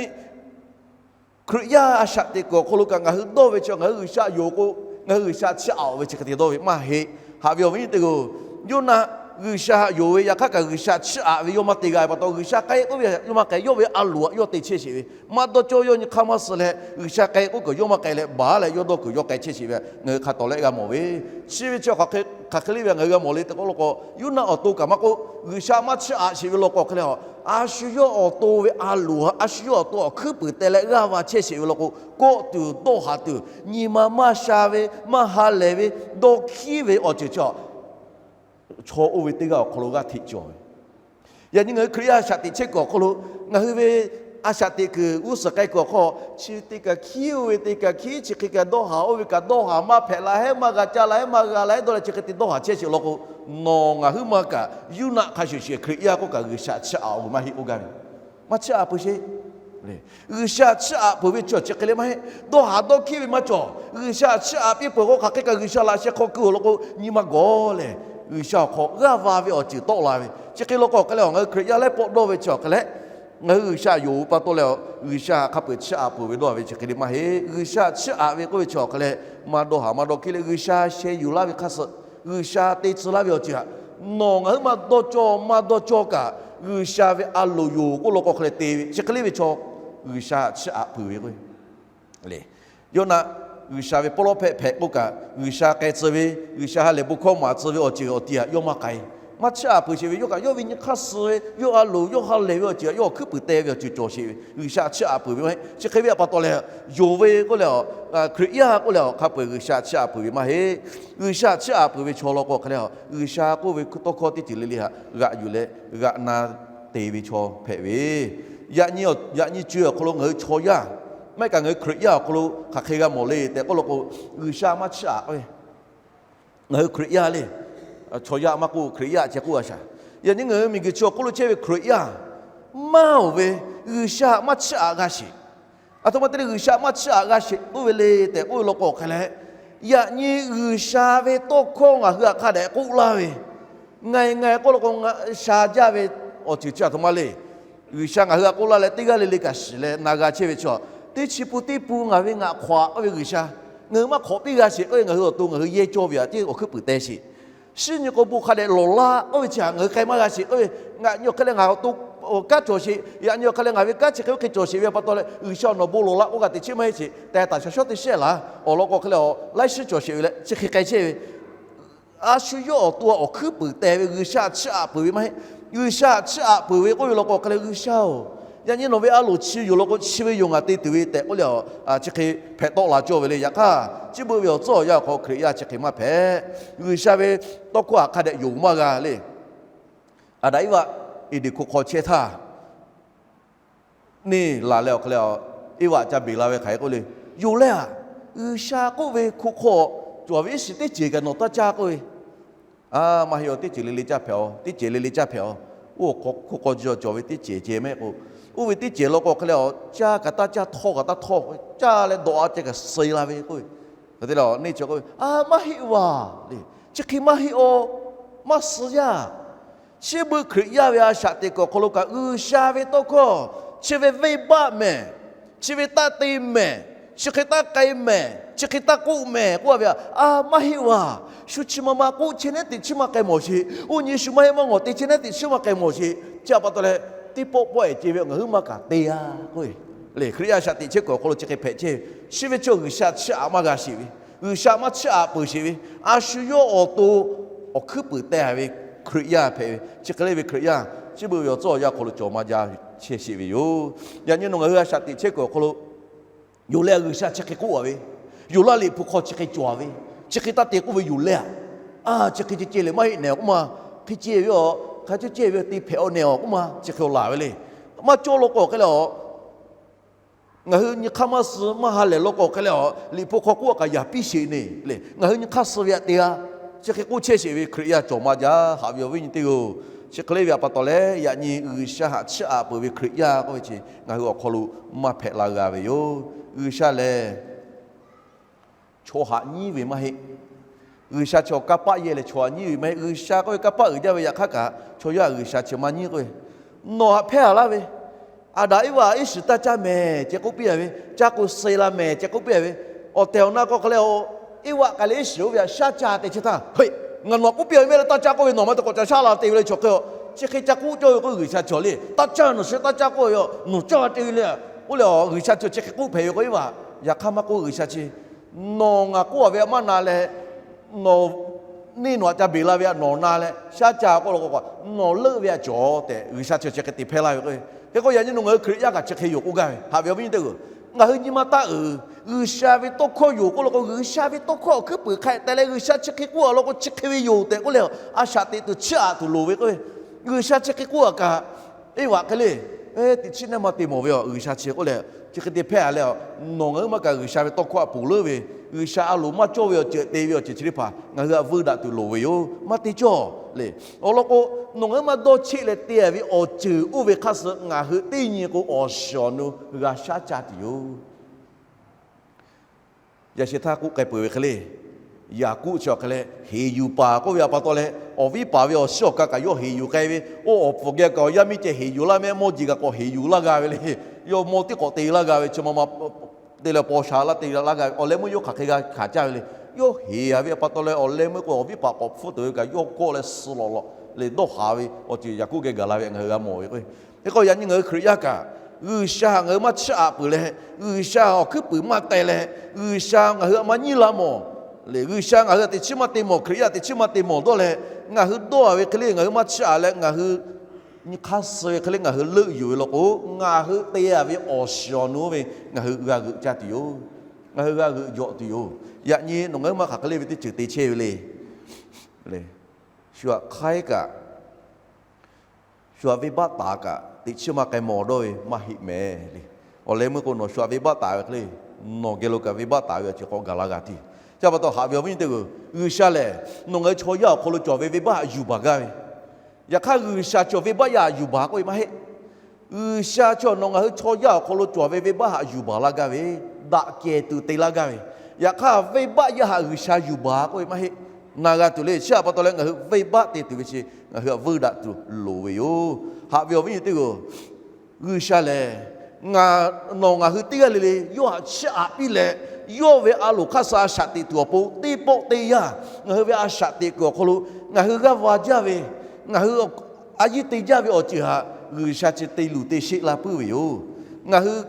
Hkriꞈ yaˇ a shaꞈ teꞈ kuiˬ awˬ hk'aw lo kaꞈ ngaˬ hui dawˇ ve chi ngaˬ hui G'uiˬsha yonˍ k'o, ngaˬ hui G'uiˬsha chiˇ aꞈ-oˬ ve chi hk'e te dawˇ ve maˇ heˆ. Haꞈ ve awˬ viˉ nyi teˇ g'aˇ-oˬ, Yoˇnaˆ G'uiˬsha haꞈ yonˍ ve yaꞈ hk'aˇ kaꞈ G'uiˬsha chiˇ aꞈ ve yawˇ maˇ te g'a ve pa taw, G'uiˬsha k'ai k'oˆ ve yawˇ maˇ k'ai, yawˇ ve a loˍ htaꞈ yawˇ te chehˇ sheˍ ve, maˇ dawˇ cawˇ yawˇ nyi hk'aˇ maˇ suh leh, G'uiˬsha k'ai k'oˆ kaꞈ yawˇ maˇ k'ai leh baˬ leh yawˇ dawˇ kuiˬ yawˇ k'ai chehˇ sheˍ ve ngaˬ hui hk'a tawˍ leh g'a mawˬ ve. Chi ve chi hk'aˬ hk'e le ve ngaˬ hui g'a mawˬ le tehꞈ k'oˆ law k'o, Yoˇnaˆ awˬ to kaꞈ maˇ k'oˆ, G'uiˬsha maˇ chiˇ aꞈ sheˍ ve law k'o hk'e le, a shu yawˇ awˬ to ve a loˍ htaꞈ a shu yawˇ awˬ to awˬ hkuiˉ puiˍ teh leh g'aˇ va chehˇ sheˍ ve law k'o, kawˆ tuˬ dawˇ haˍ tuˬ, nyi ma maˇ sha ve, maˇ ha lehˬ ve, dawˇ hkiˉ ve awˬ ceuˬ chi chaw oˇ ve teˇ g'aˇ awˬ hk'aw lo g'aˇ hteꞈ cawˬ ve. Yaꞈ nyi ngaˬ hui Hkriꞈ yaˇ a shaꞈ teꞈ chehˇ kuiˬ awˬ hk'aw lo, ngaˬ hui ve a shaꞈ teꞈ kuiˬ g'uˇ suhˍ k'ai kuiˬ awˬ hk'aw, chi ve te kaꞈ hkiˉ, oˇ ve te kaꞈ hkiˉ, chi hk'e kaꞈ dawˇ haˍ, oˇ ve kaꞈ dawˇ haˍ, maˇ hpehꞈ la heˆ, maˇ g'a caˇ la heˆ, maˇ g'a la heˆ dawˇ leh chi hk'e te dawˇ haˍ chehˇ sheˍ law k'o, nawˬ ngaˬ huiˉ ma kaꞈ Yoˇnaˆ hk'a shuˍ shuˍ Hkriꞈ yaˇ k'oˆ kaꞈ G'uiˬsha chiˇ aꞈ-oˬ ve maˇ heˆ k'oˆ gaˇ ve. Maˇ chiˇ aꞈ peuˬ sheˍ. G'uiˬsha chiˇ aꞈ peuˬ ve chi awˬ chi hk'e le maˇ heˆ. Dawˇ haˍ dawˇ hkiˉ ve maˇ cawˬ. G'uiˬsha chiˇ aꞈ piˇ peuˬ k'o hk'aˬ hk'e kaꞈ G'uiˬsha laꞈ sheh hk'aw keu-oˬ law k'o, nyi ma gawˬ lehˬ G'uiˬsha awˬ hk'aw g'aˇ va ve awˬ ceuˬ tawˆ la ve. Chi hk'e law k'o hk'e le, ngaˬ hui Hkriꞈ yaˇ laiˉ pawˆ dawˇ ve chi awˬ hk'e leh, ngaˬ hui G'uiˬsha yonˍ ve pa taw leh, G'uiˬsha hk'a peu-eˬ chiˇ aꞈ peuˬ ve dawˇ ve chi hk'e le maˇ heˆ. G'uiˬsha chiˇ aꞈ ve k'oˆ ve chi awˬ hk'e leh, maˇ dawˇ haˍ maˇ dawˇ hkiˉ leh G'uiˬsha sheh yuˬ laˇ ve hk'aˇ suh, G'uiˬsha te tcuh laˇ ve awˬ ceuˬ htaꞈ nawˬ ngaˬ huiˉ maˇ dawˇ cawˇ maˇ dawˇ cawˇ kaꞈ, G'uiˬsha ve a loˍ yoˬ k'oˆ law k'o hk'e leh te ve chi hk'e le ve chaw, G'uiˬsha chiˇ aꞈ peuˬ ve k'o, Yoˇnaˆ G'uiˬsha ve pawˇ lawˉ hpehꞈ hpehꞈ k'oˆ kaꞈ, G'uiˬsha k'ai tcuh ve, G'uiˬsha ha lehˬ bon hkawˇ maˍ tcuh ve awˬ ceuˬ awˬ ti htaꞈ yawˇ maˇ k'ai. Maˇ chiˇ aꞈ peuˬ sheˍ ve, yawˇ kaꞈ yawˇ ve nyi hk'aˇ suh ve, yawˇ a loˍ yawˇ ha lehˬ ve awˬ ceuˬ htaꞈ yawˇ awˬ hkuiˉ puiˍ teh ve awˬ ceuˬ cawˬ sheˍ ve, G'uiˬsha chiˇ aꞈ peuˬ ve maˇ heˆ. Chi hk'e ve pa taw leh, yonˍ ve k'oˆ leh, Hkriꞈ yaˇ k'oˆ leh hk'a peu-eˬ G'uiˬsha chiˇ aꞈ peuˬ ve maˇ heˆ. G'uiˬsha chiˇ aꞈ peuˬ ve chaw law k'o hk'e leh, G'uiˬsha k'oˆ ve tawˇ hkawˇ teˇ ceuˬ le le htaꞈ g'aꞈ yuˬ leh g'aꞈ na te ve chaw hpehꞈ ve. Yaꞈ nyi, yaꞈ nyi co-e awˬ hk'aw lo ngaˬ hui chaw yaˇ maˇ heˆ kaꞈ ngaˬ hui Hkriꞈ yaˇ awˬ hk'aw lo hk'aˬ hk'e g'a mawˬ le tehꞈ k'oˆ law k'o, G'uiˬsha maˇ chiˇ aꞈ ve. Ngaˬ hui Hkriꞈ yaˇ le, chaw yaˇ maˇ k'oˆ, Hkriꞈ yaˇ chi k'oˆ a shaˍ. Yaꞈ nyi ngaˬ hui miˬguiˬ chi awˬ hk'oˆ lo chehˇ ve Hkriꞈ yaˇ maˇ-oˬ ve, G'uiˬsha maˇ chiˇ aꞈ g'a sheˍ. Aˬ htoꞈ ma te leh G'uiˬsha maˇ chiˇ aꞈ g'a sheˍ k'oˆ ve le tehꞈ k'oˆ ve law k'o hk'e leh, yaꞈ nyi G'uiˬsha ve tawˇ hkawˇ ngaˬ hui htaꞈ hk'a dehꞈ k'oˆ laˇ ve, ngaˬ ngaˬ k'oˆ law k'o, sha jaˇ ve awˬ ceuˬ chi aˬ htoꞈ ma le. G'uiˬsha ngaˬ hui htaꞈ k'oˆ laˇ leh teˇ g'aˇ le le kaꞈ shiˍ leh na g'a chehˇ ve chaw, teˇ chi pun teˇ pun ngaˬ ve ngaˬ hk'awꞈ k'oˆ ve G'uiˬsha, ngaˬ hui maˇ hk'awꞈ piˇ g'a sheˍ k'oˆ ve, ngaˬ hui awˬ to ngaˬ hui yehˇ cawˇ ve htaꞈ tiˉ awˬ hkuiˉ puiˍ teh sheˍ. Shinˉ nyi k'o bon hk'a dehꞈ lawˬ laˇ k'oˆ ve chi htaꞈ ngaˬ hui k'ai maˇ g'a sheˍ k'oˆ ve, ngaˬ nyi awˬ hk'e leh ngaˬ awˬ to kanˉ cawˬ sheˍ, yaꞈ nyi awˬ hk'e leh ngaˬ ve kanˉ chi hk'e oˇ hk'e cawˬ sheˍ ve pa taw leh G'uiˬsha nawˬ bon lawˬ laˇ k'oˆ g'a teꞈ chehˇ maˇ heˆ sheˍ tehꞈ taˍ shaˍ shawˉ teˇ shehˆ laˬ awˬ lawn k'o hk'e leh, laiˉ shiˉ cawˬ sheˍ ve leh chi hk'e k'ai chehˇ ve a shu yawˇ awˬ to awˬ hkuiˉ puiˍ teh ve G'uiˬsha chiˇ aꞈ peuˬ ve maˇ heˆ. G'uiˬsha chiˇ aꞈ peuˬ ve k'oˆ ve law k'o hk'e leh, G'uiˬsha-oˬ, yaꞈ nyi nawˬ ve a loˍ chi yoˬ law k'o, chi ve yoˬ ngaˬ te tuˬ ve tehꞈ k'oˆ leh, chi hk'e hpehꞈ tawˆ la cawˇ ve le. Yaꞈ hk'aˇ, chi beuꞈ ve awˬ tcuhˉ awˬ yanˇ awˬ hk'aw Hkriꞈ yaˇ chi hk'e maˇ hpehꞈ. G'uiˬsha ve tawˇ hkawˇ htaꞈ hk'a dehꞈ yonˍ maˇ g'a le. Aˍdanˍ Eˇvaꞈ Eˍdenˍ hkuˆ hk'aw chehˇ htaˇ, neˇ laˬ leh awˬ hk'e leh, Eˇvaꞈ ca beˬ la ve hk'aˬ hk'e k'oˆ le, yoˬ leh aꞈ, G'uiˬsha k'oˆ ve hkuˆ hk'aw cawˬ ve iˉ shiˍ teˇ ceuˬ kaꞈ nawˬ taˇ caˇ k'oˆ ve, a, maˇ heˆ, teˇ ceuˬ le le caˇ hpehꞈ-aw, teˇ ceuˬ le le caˇ hpehꞈ-aw. Oˇ awˬ hk'aw hkuˆ hk'aw cawˬ ve teˇ cehˬ ceh mehˆ k'o, oˇ ve teˇ cehˬ law k'o hk'e leh, caˇ kaꞈ taˇ caˇ, htawˇ kaꞈ taˇ htawˇ, caˇ leh dawꞈ-a ceh kaꞈ suh la ve k'oˆ ve. Hk'e te leh neˇ chi k'oˆ ve, a, maˇ heˆ vaˬ le. Chi hk'e maˇ heˆ-aw. Maˇ suh yaˇ. Chi beuꞈ Hkriꞈ yaˇ ve a shaꞈ teꞈ kuiˬ awˬ hk'aw lo kaꞈ G'uiˬsha ve tawˇ hkawˇ, chi ve venˇbaˆ mehˍ, chi ve taˇ te mehˍ, chi hk'e taˇ k'ai mehˍ, chi hk'e taˇ k'oˆ mehˍ k'oˆ ve, a, maˇ heˆ vaˬ. Shu chi ma ma k'oˆ chehˇ nehˉ teꞈ chiˉ maˇ k'ai mawˬ sheˍ. Oˇ nyi shu maˇ heˆ maˇ ngawˬ te chehˇ nehˉ teꞈ chiˉ maˇ k'ai mawˬ sheˍ. Chi a pa taw leh, teˇ pawˆ pawˆ ehˍ ce ve ngaˬ huiˉ maˇ kaꞈ te yaˇ k'oˆ ve. Le Hkriꞈ yaˇ shaꞈ teꞈ chehˇ kuiˬ awˬ hk'aw lo chi hk'e hpehꞈ chehˇ ve, chi ve chaw G'uiˬsha chiˇ aꞈ maˇ g'a sheˍ ve, G'uiˬsha maˇ chiˇ aꞈ peuˬ sheˍ ve, a shu yawˇ awˬ to awˬ hkuiˉ puiˍ teh ve Hkriꞈ yaˇ hpehꞈ ve, chi hk'e le ve Hkriꞈ yaˇ chi beuꞈ ve awˬ tcuhˉ awˬ yanˇ awˬ hk'aw lo cawˬ maˇ jaˇ chehˇ sheˍ ve yoˬ. Yaꞈ nyi nawˬ ngaˬ hui a shaꞈ teꞈ chehˇ kuiˬ awˬ hk'aw lo, yoˬ leh G'uiˬsha chi hk'e k'oˆ-a ve, yoˬ laˇ Liꞈ hpu hk'aw chi hk'e cawˬ-a ve, chi hk'e taˇ te k'oˆ ve yoˬ leh aꞈ, a, chi hk'e ceh ceh lehˬ maˇ heˆ nehˬ k'oˆ ma, hk'e ceh ve a, hk'a ceh ceh ve te hpehꞈ-aw nehˬ-aw k'oˆ ma, chi hk'e laˬ ve le. Maˇ cawˇ law k'o hk'e leh a, ngaˬ hui nyi hk'aˇ maˇ suh maˇ ha lehˬ law k'o hk'e leh a, Liꞈ hpu hk'aw k'oˆ-a kaꞈ yaꞈ piˇ sheˍ neˬ le. Ngaˬ hui nyi hk'aˇ suh ve aꞈ te-a, chi hk'e k'oˆ chehˇ sheˍ ve Hkriꞈ yaˇ cawˬ maˇ jaˇ. Haꞈ ve awˬ viˉ nyi teˇ-oˬ, chi hk'e le ve a pa taw leh yaꞈ nyi G'uiˬsha haꞈ chiˇ aꞈ peuˬ ve Hkriꞈ yaˇ k'oˆ ve chi ngaˬ hui awˬ hk'aw lo maˇ hpehꞈ la g'a ve yoˬ. G'uiˬsha lehˬ chaw haꞈ nyiˉ ve maˇ heˆ. G'uiˬsha chaw kanˇ paˆ yehˇ leh chaw haꞈ nyiˉ ve maˇ heˆ. G'uiˬsha k'oˆ ve kanˇ paˆ uiˍ jaˇ ve yaꞈ hk'aˇ kaꞈ chaw yaˇ G'uiˬsha chi maˇ nyiˉ k'oˆ ve, nawˬ haꞈ hpehˇ-a laˇ ve, Aˍdanˍ Eˇvaꞈ iˉ shiˍ taˇ caˇ mehˍ ceh k'oˆ piˇ-a ve, caˇ k'o suh la mehˍ ceh k'oˆ piˇ-a ve, awˬ tehˬ awˬ na k'o hk'e leh a, Eˇvaꞈ k'ai leh iˉ shiˍ oˇ ve aꞈ shaˉ caˇ te chehˇ htaˇ, ngaˬ nawˬ k'oˆ piˇ-a ve maˇ heˆ leh taˇ caˇ k'oˆ ve, nawˬ maˇ te k'awꞈ ca shaˉ la te ve le chaw hk'e a, chi hk'e ca k'oˆ cawˇ ve k'o G'uiˬsha chaw le taˇ caˇ, nawˬ shu taˇ caˇ k'oˆ ve a, nawˬ caˇ te ve le. Oˇ leh a G'uiˬsha chaw chi hk'e k'oˆ hpehꞈ ve k'o Eˇvaꞈ, yaꞈ hk'aˇ maˇ k'oˆ G'uiˬsha chi, nawˬ ngaˬ k'oˆ-a ve aꞈ maˇ na leh, nawˬ neˇ nawˬ aꞈ ca beˬ la ve aꞈ nawˬ na leh shaˉ caˇ k'oˆ la k'o, nawˬ leuˆ ve aꞈ cawˬ tehꞈ G'uiˬsha chaw chi hk'e te hpehˇ laˇ ve k'o. Hk'e k'o yaꞈ nyi nawˬ ngaˬ hui Hkriꞈ yaˇ kaꞈ chi hk'e yoˬ k'oˆ gaˇ ve. Haꞈ ve awˬ viˉ nyi teˇ-oˬ, ngaˬ hui nyi ma taˇ uiˍ. G'uiˬsha ve tawˇ hkawˇ yoˬ k'oˆ la k'o, G'uiˬsha ve tawˇ hkawˇ awˬ hkuiˉ puiˍ hk'a teh leh G'uiˬsha chi hk'e k'oˆ-a law k'o chi hk'e ve yoˬ tehꞈ k'oˆ leh, a shaꞈ teꞈ tuˬ chiˇ aꞈ tuˬ loˍ ve k'o, G'uiˬsha chi hk'e k'oˆ-a kaꞈ, Eˇvaꞈ hk'e le, teꞈ chiˉ nehˉ maˇ te mawˬ ve a, G'uiˬsha chi k'oˆ leh chi hk'e te hpehˇ-a leh a, nawˬ ngaˬ huiˉ maˇ kaꞈ G'uiˬsha ve tawˇ hkawˇ aꞈ ponˬ leuˉ ve, G'uiˬsha a loˍ maˇ cawˇ ve awˬ ceuˬ te ve awˬ ceuˬ chi teˇ hpaˍ ngaˬ hui aꞈ veuˇ daꞈ tuˬ loˍ ve yoˬ. Maˇ te cawˇ le. Awˬ lawn k'o, nawˬ ngaˬ huiˉ maˇ dawˇ cheˆ leh te-a ve awˬ ceuˬ oˇ ve hk'aˇ suh ngaˬ hui teˇ nyi k'o awˬ shiˍ awˬ nu g'a shaˉ caˇ tuˬ yoˬ. Yaꞈ sheh htaˇ k'oˆ k'ai peuˬ ve hk'e le, Yaˍkoˆ chi awˬ hk'e leh heˍ yuˬ paˍ k'oˆ ve a pa taw leh, awˬ viˉ paˍ ve awˬ shiˉ awˬ ka kaꞈ yawˇ heˍ yuˬ k'ai ve, oˇ awˬ pfuhˍ geh kaꞈ awˬ yaˇ miˇ ceh heˍ yuˬ laˇ mehˆ, mawˇ jeˬ kaꞈ k'awꞈ heˍ yuˬ laˇ g'a ve le. Yawˇ mawˇ tiˉ k'awꞈ te laˇ g'a ve, chi ma ma te leh paw sha laˇ te laˇ g'a ve, awˬ leh meuˇ yawˇ hk'aˬ hk'e g'a hkanˍ caˇ ve le. Yawˇ heˍ-a ve a pa taw leh awˬ leh meuˇ k'o awˬ viˉ paˍ k'awꞈ hpfuhˇ tuˬ ve kaꞈ yawˇ kawˆ leh suh lawꞈ lawꞈ le dawˇ haˍ ve awˬ ceuˬ Yaˍkoˆ geh gaˬ la ve ngaˬ hui g'a mawˬ ve k'o. Hk'e k'o yaꞈ nyi ngaˬ hui Hkriꞈ yaˇ kaꞈ, G'uiˬsha htaꞈ ngaˬ hui maˇ chiˇ aꞈ peuˬ leh, G'uiˬsha awˬ hkuiˉ puiˍ maˇ teh leh, G'uiˬsha ngaˬ hui htaꞈ maˇ nyiˉ la mawˬ le, G'uiˬsha ngaˬ hui htaꞈ teꞈ chiˉ maˇ te mawˬ, Hkriꞈ yaˇ teꞈ chiˉ maˇ te mawˬ dawˇ leh, ngaˬ hui dawˇ-a ve hk'e le ngaˬ hui maˇ chiˇ aꞈ leh ngaˬ hui nyi hk'aˇ suh ve hk'e le ngaˬ hui leuˆ yuˬ ve law k'o, ngaˬ hui te-a ve awˬ shiˍ awˬ nu ve ngaˬ hui g'a g'euꞈ caˇ tuˬ yoˬ. Ngaˬ hui g'a g'euꞈ jawꞈ tuˬ yoˬ. Yaꞈ nyi nawˬ ngaˬ huiˉ maˇ hk'aˬ hk'e le ve teˇ ceuˬ te chehˇ ve le. Shu htaꞈ hk'aiˉ kaꞈ, shu htaꞈ venˇbaˆ taˍ kaꞈ teꞈ chiˉ maˇ k'ai mawˬ dawˇ ve maˇ heˆ mehˍ le. Awˬ leh meuˇ k'o nawˬ shu htaꞈ venˇbaˆ taˍ ve hk'e le, nawˬ geh lo kaꞈ venˇbaˆ taˍ ve awˬ ceuˬ k'awꞈ gaˬ la g'a tiˇ. Chi pa taw haꞈ ve awˬ viˉ nyi teˇ-oˬ, G'uiˬsha lehˬ nawˬ ngaˬ hui chaw yaˇ awˬ hk'aw lo cawˬ ve venˇbaˆ htaꞈ yuˬ baˬ gaˇ ve, yaꞈ hk'aˇ G'uiˬsha chaw venˇbaˆ yaˇ htaꞈ yuˬ baˬ k'oˆ ve maˇ heˆ. G'uiˬsha chaw nawˬ ngaˬ hui chaw yaˇ awˬ hk'aw lo cawˬ ve venˇbaˆ htaꞈ yuˬ baˬ laˇ gaˇ ve, daꞈ kehˬ tuˬ te laˇ gaˇ ve, yaꞈ hk'aˇ venˇbaˆ yaˇ htaꞈ G'uiˬsha yuˬ baˬ k'oˆ ve maˇ heˆ. Na g'a tuˬ le. Chi htaꞈ pa taw leh ngaˬ hui venˇbaˆ te tuˬ ve chi ngaˬ hui htaꞈ veuˇ daꞈ tuˬ loˍ ve yoˬ. Haꞈ ve awˬ viˉ nyi teˇ-oˬ, G'uiˬsha lehˬ ngaˬ nawˬ ngaˬ hui teˇ g'aˇ le le yawˇ htaꞈ chiˇ aꞈ piˇ leh, yawˇ ve a loˍ hk'aˇ suh a shaꞈ teꞈ tuˬ awˬ pon teˇ pawˆ teˇ yanˇ ngaˬ hui ve a shaꞈ teꞈ kuiˬ awˬ hk'aw lo ngaˬ hui g'aˇ va jaˇ ve, ngaˬ hui a yiˇ te jaˇ ve awˬ ceuˬ htaꞈ G'uiˬsha chi te luˬ te sheˆ la puiˉ ve yoˬ. Ngaˬ hui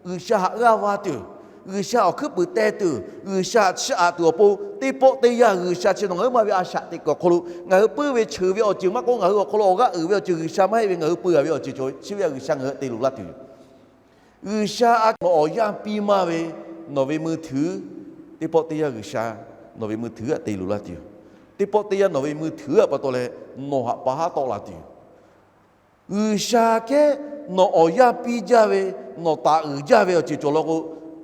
G'uiˬsha htaꞈ g'aˇ va tuˬ, G'uiˬsha awˬ hkuiˉ puiˍ teh tuˬ, G'uiˬsha chiˇ aꞈ tuˬ awˬ pon, teˇ pawˆ teˇ yanˇ G'uiˬsha chi nawˬ ngaˬ huiˉ ma ve a shaꞈ teꞈ kuiˬ awˬ hk'aw lo ngaˬ hui puiˉ ve cheuˬ ve awˬ ceuˬ maˇ k'oˆ, ngaˬ hui awˬ hk'aw lo awˬ g'aˇ uiˍ ve awˬ ceuˬ G'uiˬsha maˇ heˆ ve, ngaˬ hui peu a ve awˬ ceuˬ cawˬ ve chi ve a G'uiˬsha ngaˬ hui te luˬ laˇ tuˬ yoˬ. G'uiˬsha a nawˬ awˬ yanˇ piˇ maˇ ve nawˬ ve mui htuiˉ, teˇ pawˆ teˇ yanˇ G'uiˬsha nawˬ ve mui htuiˉ aꞈ te luˬ laˇ tuˬ yoˬ. Teˇ pawˆ teˇ yanˇ nawˬ ve mui htuiˉ aꞈ pa taw leh nawˬ haꞈ pa haˉ tawˆ la tuˬ yoˬ. G'uiˬsha kehˉ nawˬ awˬ yanˇ piˇ jaˇ ve, nawˬ taˍ uiˍ jaˇ ve awˬ ceuˬ cawˬ law k'o,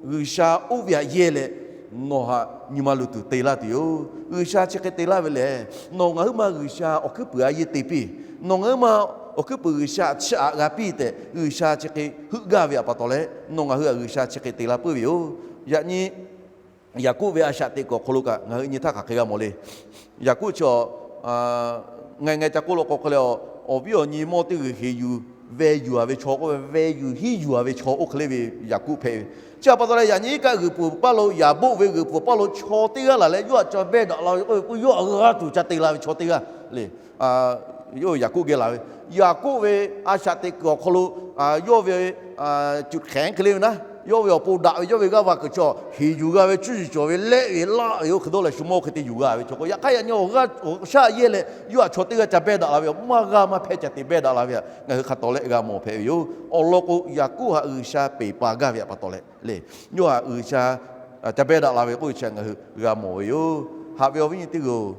G'uiˬsha oˇ ve aꞈ yehˇ leh nawˬ haꞈ nyi ma luˬ tuˬ te laˇ tuˬ yoˬ. G'uiˬsha chi hk'e te laˇ ve lehˬ, nawˬ ngaˬ huiˉ ma G'uiˬsha awˬ hkuiˉ puiˍ a yehˇ te piˇ. Nawˬ ngaˬ huiˉ ma awˬ hkuiˉ puiˍ G'uiˬsha chiˇ aꞈ g'a piˇ tehꞈ G'uiˬsha chi hk'e heuˆ gaˇ ve aꞈ pa taw leh, nawˬ ngaˬ hui a G'uiˬsha chi hk'e te la puiˉ ve yoˬ. Yaꞈ nyi Yaˍkoˆ ve a shaꞈ teꞈ kuiˬ awˬ hk'aw lo kaꞈ ngaˬ hui nyi htaˇ hk'aˬ hk'e g'a mawˬ le. Yaˍkoˆ chi a, ngaˬ ngaˬ ca k'oˆ law k'o hk'e leh, awˬ viˉ awˬ nyi mawˇ teˇ g'uiˬ heˍ yuˬ veh yuˬ a ve chaw k'oˆ ve, veh yuˬ hiˉ yuˬ a ve chaw oˇ hk'e le ve Yaˍkoˆ hpehꞈ ve. Chi aꞈ pa taw leh yaꞈ nyi iˉ kaˆ g'uiˬ pfuhˍ paˇ lo, yaˍ boˆ ve g'uiˬ pfuhˍ paˇ lo chaw teˇ g'aˇ laˬ leh yawˇ htaꞈ ca vehˇ daꞈ la ve k'oˆ ve k'o, yawˇ htaꞈ g'a tuˬ ca te la ve chaw teˇ g'aˇ le. Yaˍkoˆ geh laˬ ve, Yaˍkoˆ ve a shaꞈ teꞈ kuiˬ awˬ hk'aw lo yawˇ ve cuꞈ hk'ehꞈ hk'e le ve naˉ, yawˇ ve awˬ pon daꞈ ve yawˇ ve g'aˇ va kuiˬ chaw heˍ yuˬ g'a ve, cuˇ yiˍ cawˬ ve, lehˆ ve laˆ ve oˇ hk'e dawˇ leh shu mawˇ hk'e te yuˬ g'a ve chaw k'o, yaꞈ hk'aˇ yaꞈ nyi awˬ g'aˇ awˬ shaˉ yehˇ leh yawˇ htaꞈ chaw teˇ g'aˇ ca vehˇ daꞈ la ve, maˇ g'a maˇ hpehˇ ca te vehˇ daꞈ la ve htaꞈ ngaˬ hui hk'a tawˍ leh g'a mawˬ hpehꞈ ve yoˬ. Awˬ lawn k'o, Yaˍkoˆ htaꞈ G'uiˬsha peˬ pa gaˇ ve aꞈ pa taw leh le, yawˇ htaꞈ G'uiˬsha ca vehˇ daꞈ la ve k'oˆ ve chi ngaˬ hui g'a mawˬ ve yoˬ. Haꞈ ve awˬ viˉ nyi teˇ g'aˇ-oˬ,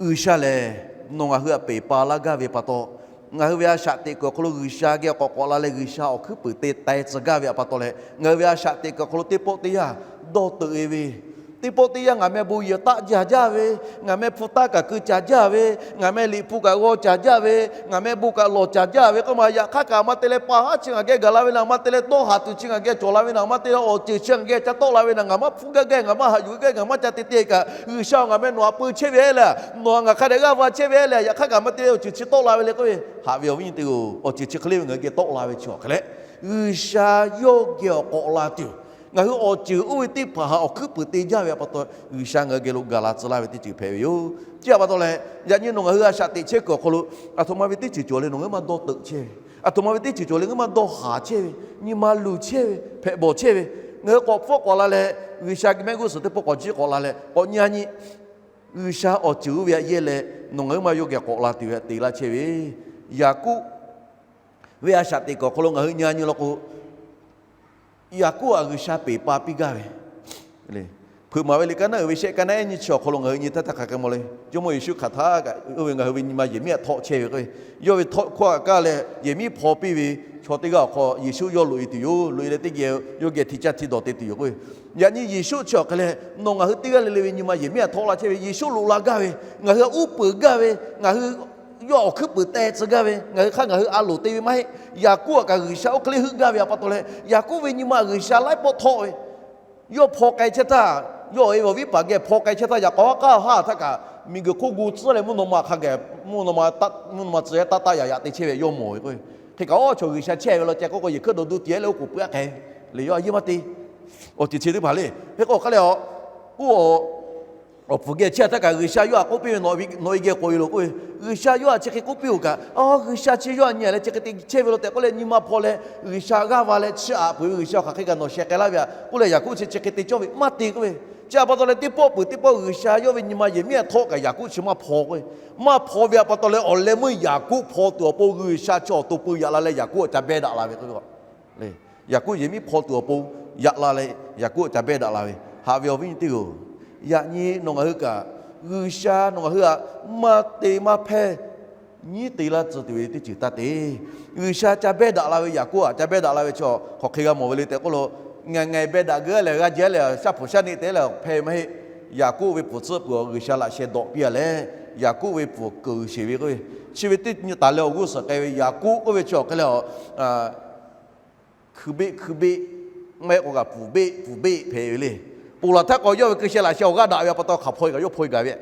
G'uiˬsha lehˬ nawˬ ngaˬ hui htaꞈ peˬ pa laˇ gaˇ ve pa taw, ngaˬ hui ve a shaꞈ teꞈ kuiˬ awˬ hk'aw lo G'uiˬsha geh k'awꞈ k'awꞈ la leh G'uiˬsha awˬ hkuiˉ puiˍ te teh tcuh gaˇ ve pa taw leh, ngaˬ hui ve a shaꞈ teꞈ kuiˬ awˬ hk'aw lo teˇ pawˆ teˇ yanˇ dawˇ teuꞈ e ve, teˇ pawˆ teˇ yanˇ ngaˬ meh bon yehˬ taˆ jaˇ jaˇ ve, ngaˬ meh hpu taˇ kaꞈ keu caˍ jaˇ ve, ngaˬ meh liꞈ hpu kaꞈ g'aw caˍ jaˇ ve, ngaˬ meh bon kaꞈ lawˬ caˍ jaˇ ve k'oˆ ma, yaꞈ hk'aˇ kaꞈ maˇ te leh pa haˉ chi ngaˬ geh gaˬ la ve naˍ, maˇ te leh dawˇ haˍ tuˬ chi ngaˬ geh cawˬ la ve naˍ, maˇ te leh awˬ ceuˬ chi ngaˬ geh ca tawˆ la ve naˍ, ngaˬ maˇ hpfuhˇ gaˇ gaˇ, ngaˬ maˇ haꞈ yuˬ gaˇ gaˇ, ngaˬ maˇ ca te te kaꞈ, G'uiˬsha ngaˬ meh nawˬ htaꞈ peu chehˇ ve le, nawˬ htaꞈ ngaˬ hk'a dehꞈ g'aˇ va chehˇ ve le, yaꞈ hk'aˇ kaꞈ maˇ te leh awˬ ceuˬ chi tawˆ la ve le k'oˆ ve, haꞈ ve awˬ viˉ nyi teˇ g'aˇ-oˬ, awˬ ceuˬ chi hk'e le ve ngaˬ hui geh tawˆ la ve chi awˬ hk'e leh, G'uiˬsha yawˇ geh awˬ k'awꞈ la tuˬ, ngaˬ hui awˬ ceuˬ oˇ ve teˇ hpaˍ htaꞈ awˬ hkuiˉ puiˍ te jaˇ ve aꞈ pa taw, G'uiˬsha ngaˬ hui geh lo gaˬ la tcuh laˇ ve teˇ ceuˬ hpehꞈ ve yoˬ. Chi aꞈ pa taw leh, yaꞈ nyi nawˬ ngaˬ hui a shaꞈ teꞈ chehˇ kuiˬ awˬ hk'aw lo, aˬ htoꞈ ma ve teˇ ceuˬ cawˬ leh nawˬ ngaˬ hui maˇ dawˇ teuꞈ chehˇ ve, aˬ htoꞈ ma ve teˇ ceuˬ cawˬ leh ngaˬ hui maˇ dawˇ haˍ chehˇ ve, nyi ma luˬ chehˇ ve, hpehꞈ bawˬ chehˇ ve, ngaˬ hui k'awꞈ hpfuhˆ k'awꞈ la leh, G'uiˬsha geh mehˆ g'uˇ suhˍ teˇ pawˆ k'awꞈ jiˆ k'awꞈ la leh k'awꞈ nyi a nyi, G'uiˬsha awˬ ceuˬ oˇ ve aꞈ yehˇ leh nawˬ ngaˬ hui maˇ yawˇ geh k'awꞈ la tuˬ ve aꞈ te laˇ chehˇ ve, Yaˍkoˆ ve a shaꞈ teꞈ kuiˬ awˬ hk'aw lo ngaˬ hui nyi a nyi law k'o, Yaˍkoˆ htaꞈ G'uiˬsha peˬ pa piˇ gaˇ ve le. Hpeuꞈ maˍ ve liꞈ ka naˉ uiˍ ve shehˆ ka naˉ ehˉ nyiˇ chi awˬ hk'aw lo ngaˬ hui nyi htaˇ htaˇ hk'aˬ hk'e mawˬ le. Jawˇmawˇ Yeˍsuˆ hk'aˬ htaˇ kaꞈ oˇ ve ngaˬ hui ve nyi ma yehˬ miˉ aꞈ htawˆ chehˇ ve k'o, yawˇ ve htawˆ hkawˇ aꞈ kaˇ leh yehˬ miˉ hpaw piˇ ve chaw teˇ g'aˇ awˬ hk'aw Yeˍsuˆ yawˇ loꞈ e tuˬ yoˬ. Loꞈ e leh teˇ geh yawˇ geh hti caˇ hti dawˬ te tuˬ yoˬ k'o, yaꞈ nyi Yeˍsuˆ chi awˬ hk'e leh nawˬ ngaˬ hui teˇ g'aˇ le le ve nyi ma yehˬ miˉ aꞈ htawˆ la chehˇ ve, Yeˍsuˆ loꞈ la gaˇ ve, ngaˬ hui htaꞈ uˉ peunˍ gaˇ ve, ngaˬ hui yawˇ awˬ hkuiˉ puiˍ teh tcuh gaˇ ve, ngaˬ hui hk'aˇ ngaˬ hui a loˍ te ve maˇ heˆ. Yaˍkoˆ aꞈ kaꞈ G'uiˬsha oˇ hk'e le heuˆ gaˇ ve aꞈ pa taw leh, Yaˍkoˆ ve nyi ma G'uiˬsha laiˉ pawˆ htawˆ ve, yawˇ hpaw k'ai chehˇ htaˇ, yawˇ awˬ e ve awˬ viˉ paˍ geh hpaw k'ai chehˇ htaˇ, yaꞈ k'aw haˉ k'aˉ haˉ htaˇ kaꞈ miˬguiˬ hk'oˆ gu tcuhˉ leh mvuhˇ naw ma hk'a gaˬ, mvuhˇ naw ma tcuh yaˇ taˇ taˇ yaꞈ yaꞈ te chehˇ ve yawˇ mawˬ ve k'o, hk'e kaꞈ awˬ chaw G'uiˬsha chehˇ ve law ceh k'oˆ k'o, yehˬ hkuiˉ dawˬ duˇ tiˉ leh oˉ k'oˍ pui aˉ hk'e le, yawˇ a yehˇ maˇ te. Awˬ ceuˬ chi teˇ hpaˍ le. Hk'e k'o hk'a leh a, oˇ awˬ pfuhˍ geh chehˇ htaˇ kaꞈ G'uiˬsha yawˇ htaꞈ k'oˆ piˇ ve, Nawˬ e geh k'oꞈ e loˬ k'oˆ ve, G'uiˬsha yawˇ htaꞈ chi hk'e k'oˆ piˇ oˬ kaꞈ, a G'uiˬsha chi yawˇ htaꞈ nyi leh chi hk'e te chehˇ ve law tehꞈ k'oˆ leh nyi ma hpaw leh G'uiˬsha g'aˇ va leh chiˇ aꞈ peuˬ ve, G'uiˬsha hk'aˬ hk'e kaꞈ nawˬ sheh k'ai laˇ ve aꞈ k'oˆ leh Yaˍkoˆ chi chi hk'e te cawˇ ve maˇ te k'oˆ ve. Chi aꞈ pa taw leh teˇ pawˆ peuˬ teˇ pawˆ G'uiˬsha yawˇ ve nyi ma yehˬ miˉ aꞈ htawˆ kaꞈ Yaˍkoˆ chi maˇ hpaw k'oˆ ve. Maˇ hpaw ve aꞈ pa taw leh awˬ leh meuˇ Yaˍkoˆ hpaw tuˬ awˬ pon G'uiˬsha chi awˬ to peu yaꞈ la leh Yaˍkoˆ htaꞈ ca behˇ daꞈ la ve k'o, Yaˍkoˆ yehˬ miˉ hpaw tuˬ awˬ pon yaꞈ la leh Yaˍkoˆ htaꞈ ca behˇ daꞈ la ve. Haꞈ ve awˬ viˉ nyi teˇ g'aˇ-oˬ, yaꞈ nyi nawˬ ngaˬ hui kaꞈ G'uiˬsha nawˬ ngaˬ hui htaꞈ maˇ te maˇ hpehˇ nyiˉ te laˇ tcuh tuˬ ve teˇ ceuˬ taˇ te. G'uiˬsha ca behˇ daꞈ la ve, Yaˍkoˆ htaꞈ ca behˇ daꞈ la ve chaw hk'aˬ hk'e g'a mawˬ ve le tehꞈ k'oˆ lo, ngaˬ ngaˬ behˇ daꞈ geu leh g'a jehˇ leh shaˉ hpu shaˉ neˆ te leh hpehˇ ve maˇ heˆ. Yaˍkoˆ ve pfuhˍ tcuhˆ peuˬ awˬ G'uiˬsha laꞈ sheh dawꞈ piˇ a leh, Yaˍkoˆ ve pfuhˍ keunˍ sheˍ ve k'oˆ ve, chi ve teˇ nyi taˍ leh awˬ g'uˇ suhˍ k'ai ve Yaˍkoˆ k'oˆ ve chi awˬ hk'e leh a, hkui beˆ hkui beˆ, maˇ heˆ k'o kaꞈ pfuhˍ beˆ pfuhˍ beˆ hpehꞈ ve le. Ponˬ laˬ htaˇ k'o yawˇ ve hkui sheh laꞈ sheh awˬ g'aˇ daꞈ ve aꞈ pa taw hk'aˬ hpaw e kaꞈ yawˇ hpaw e gaˬ ve.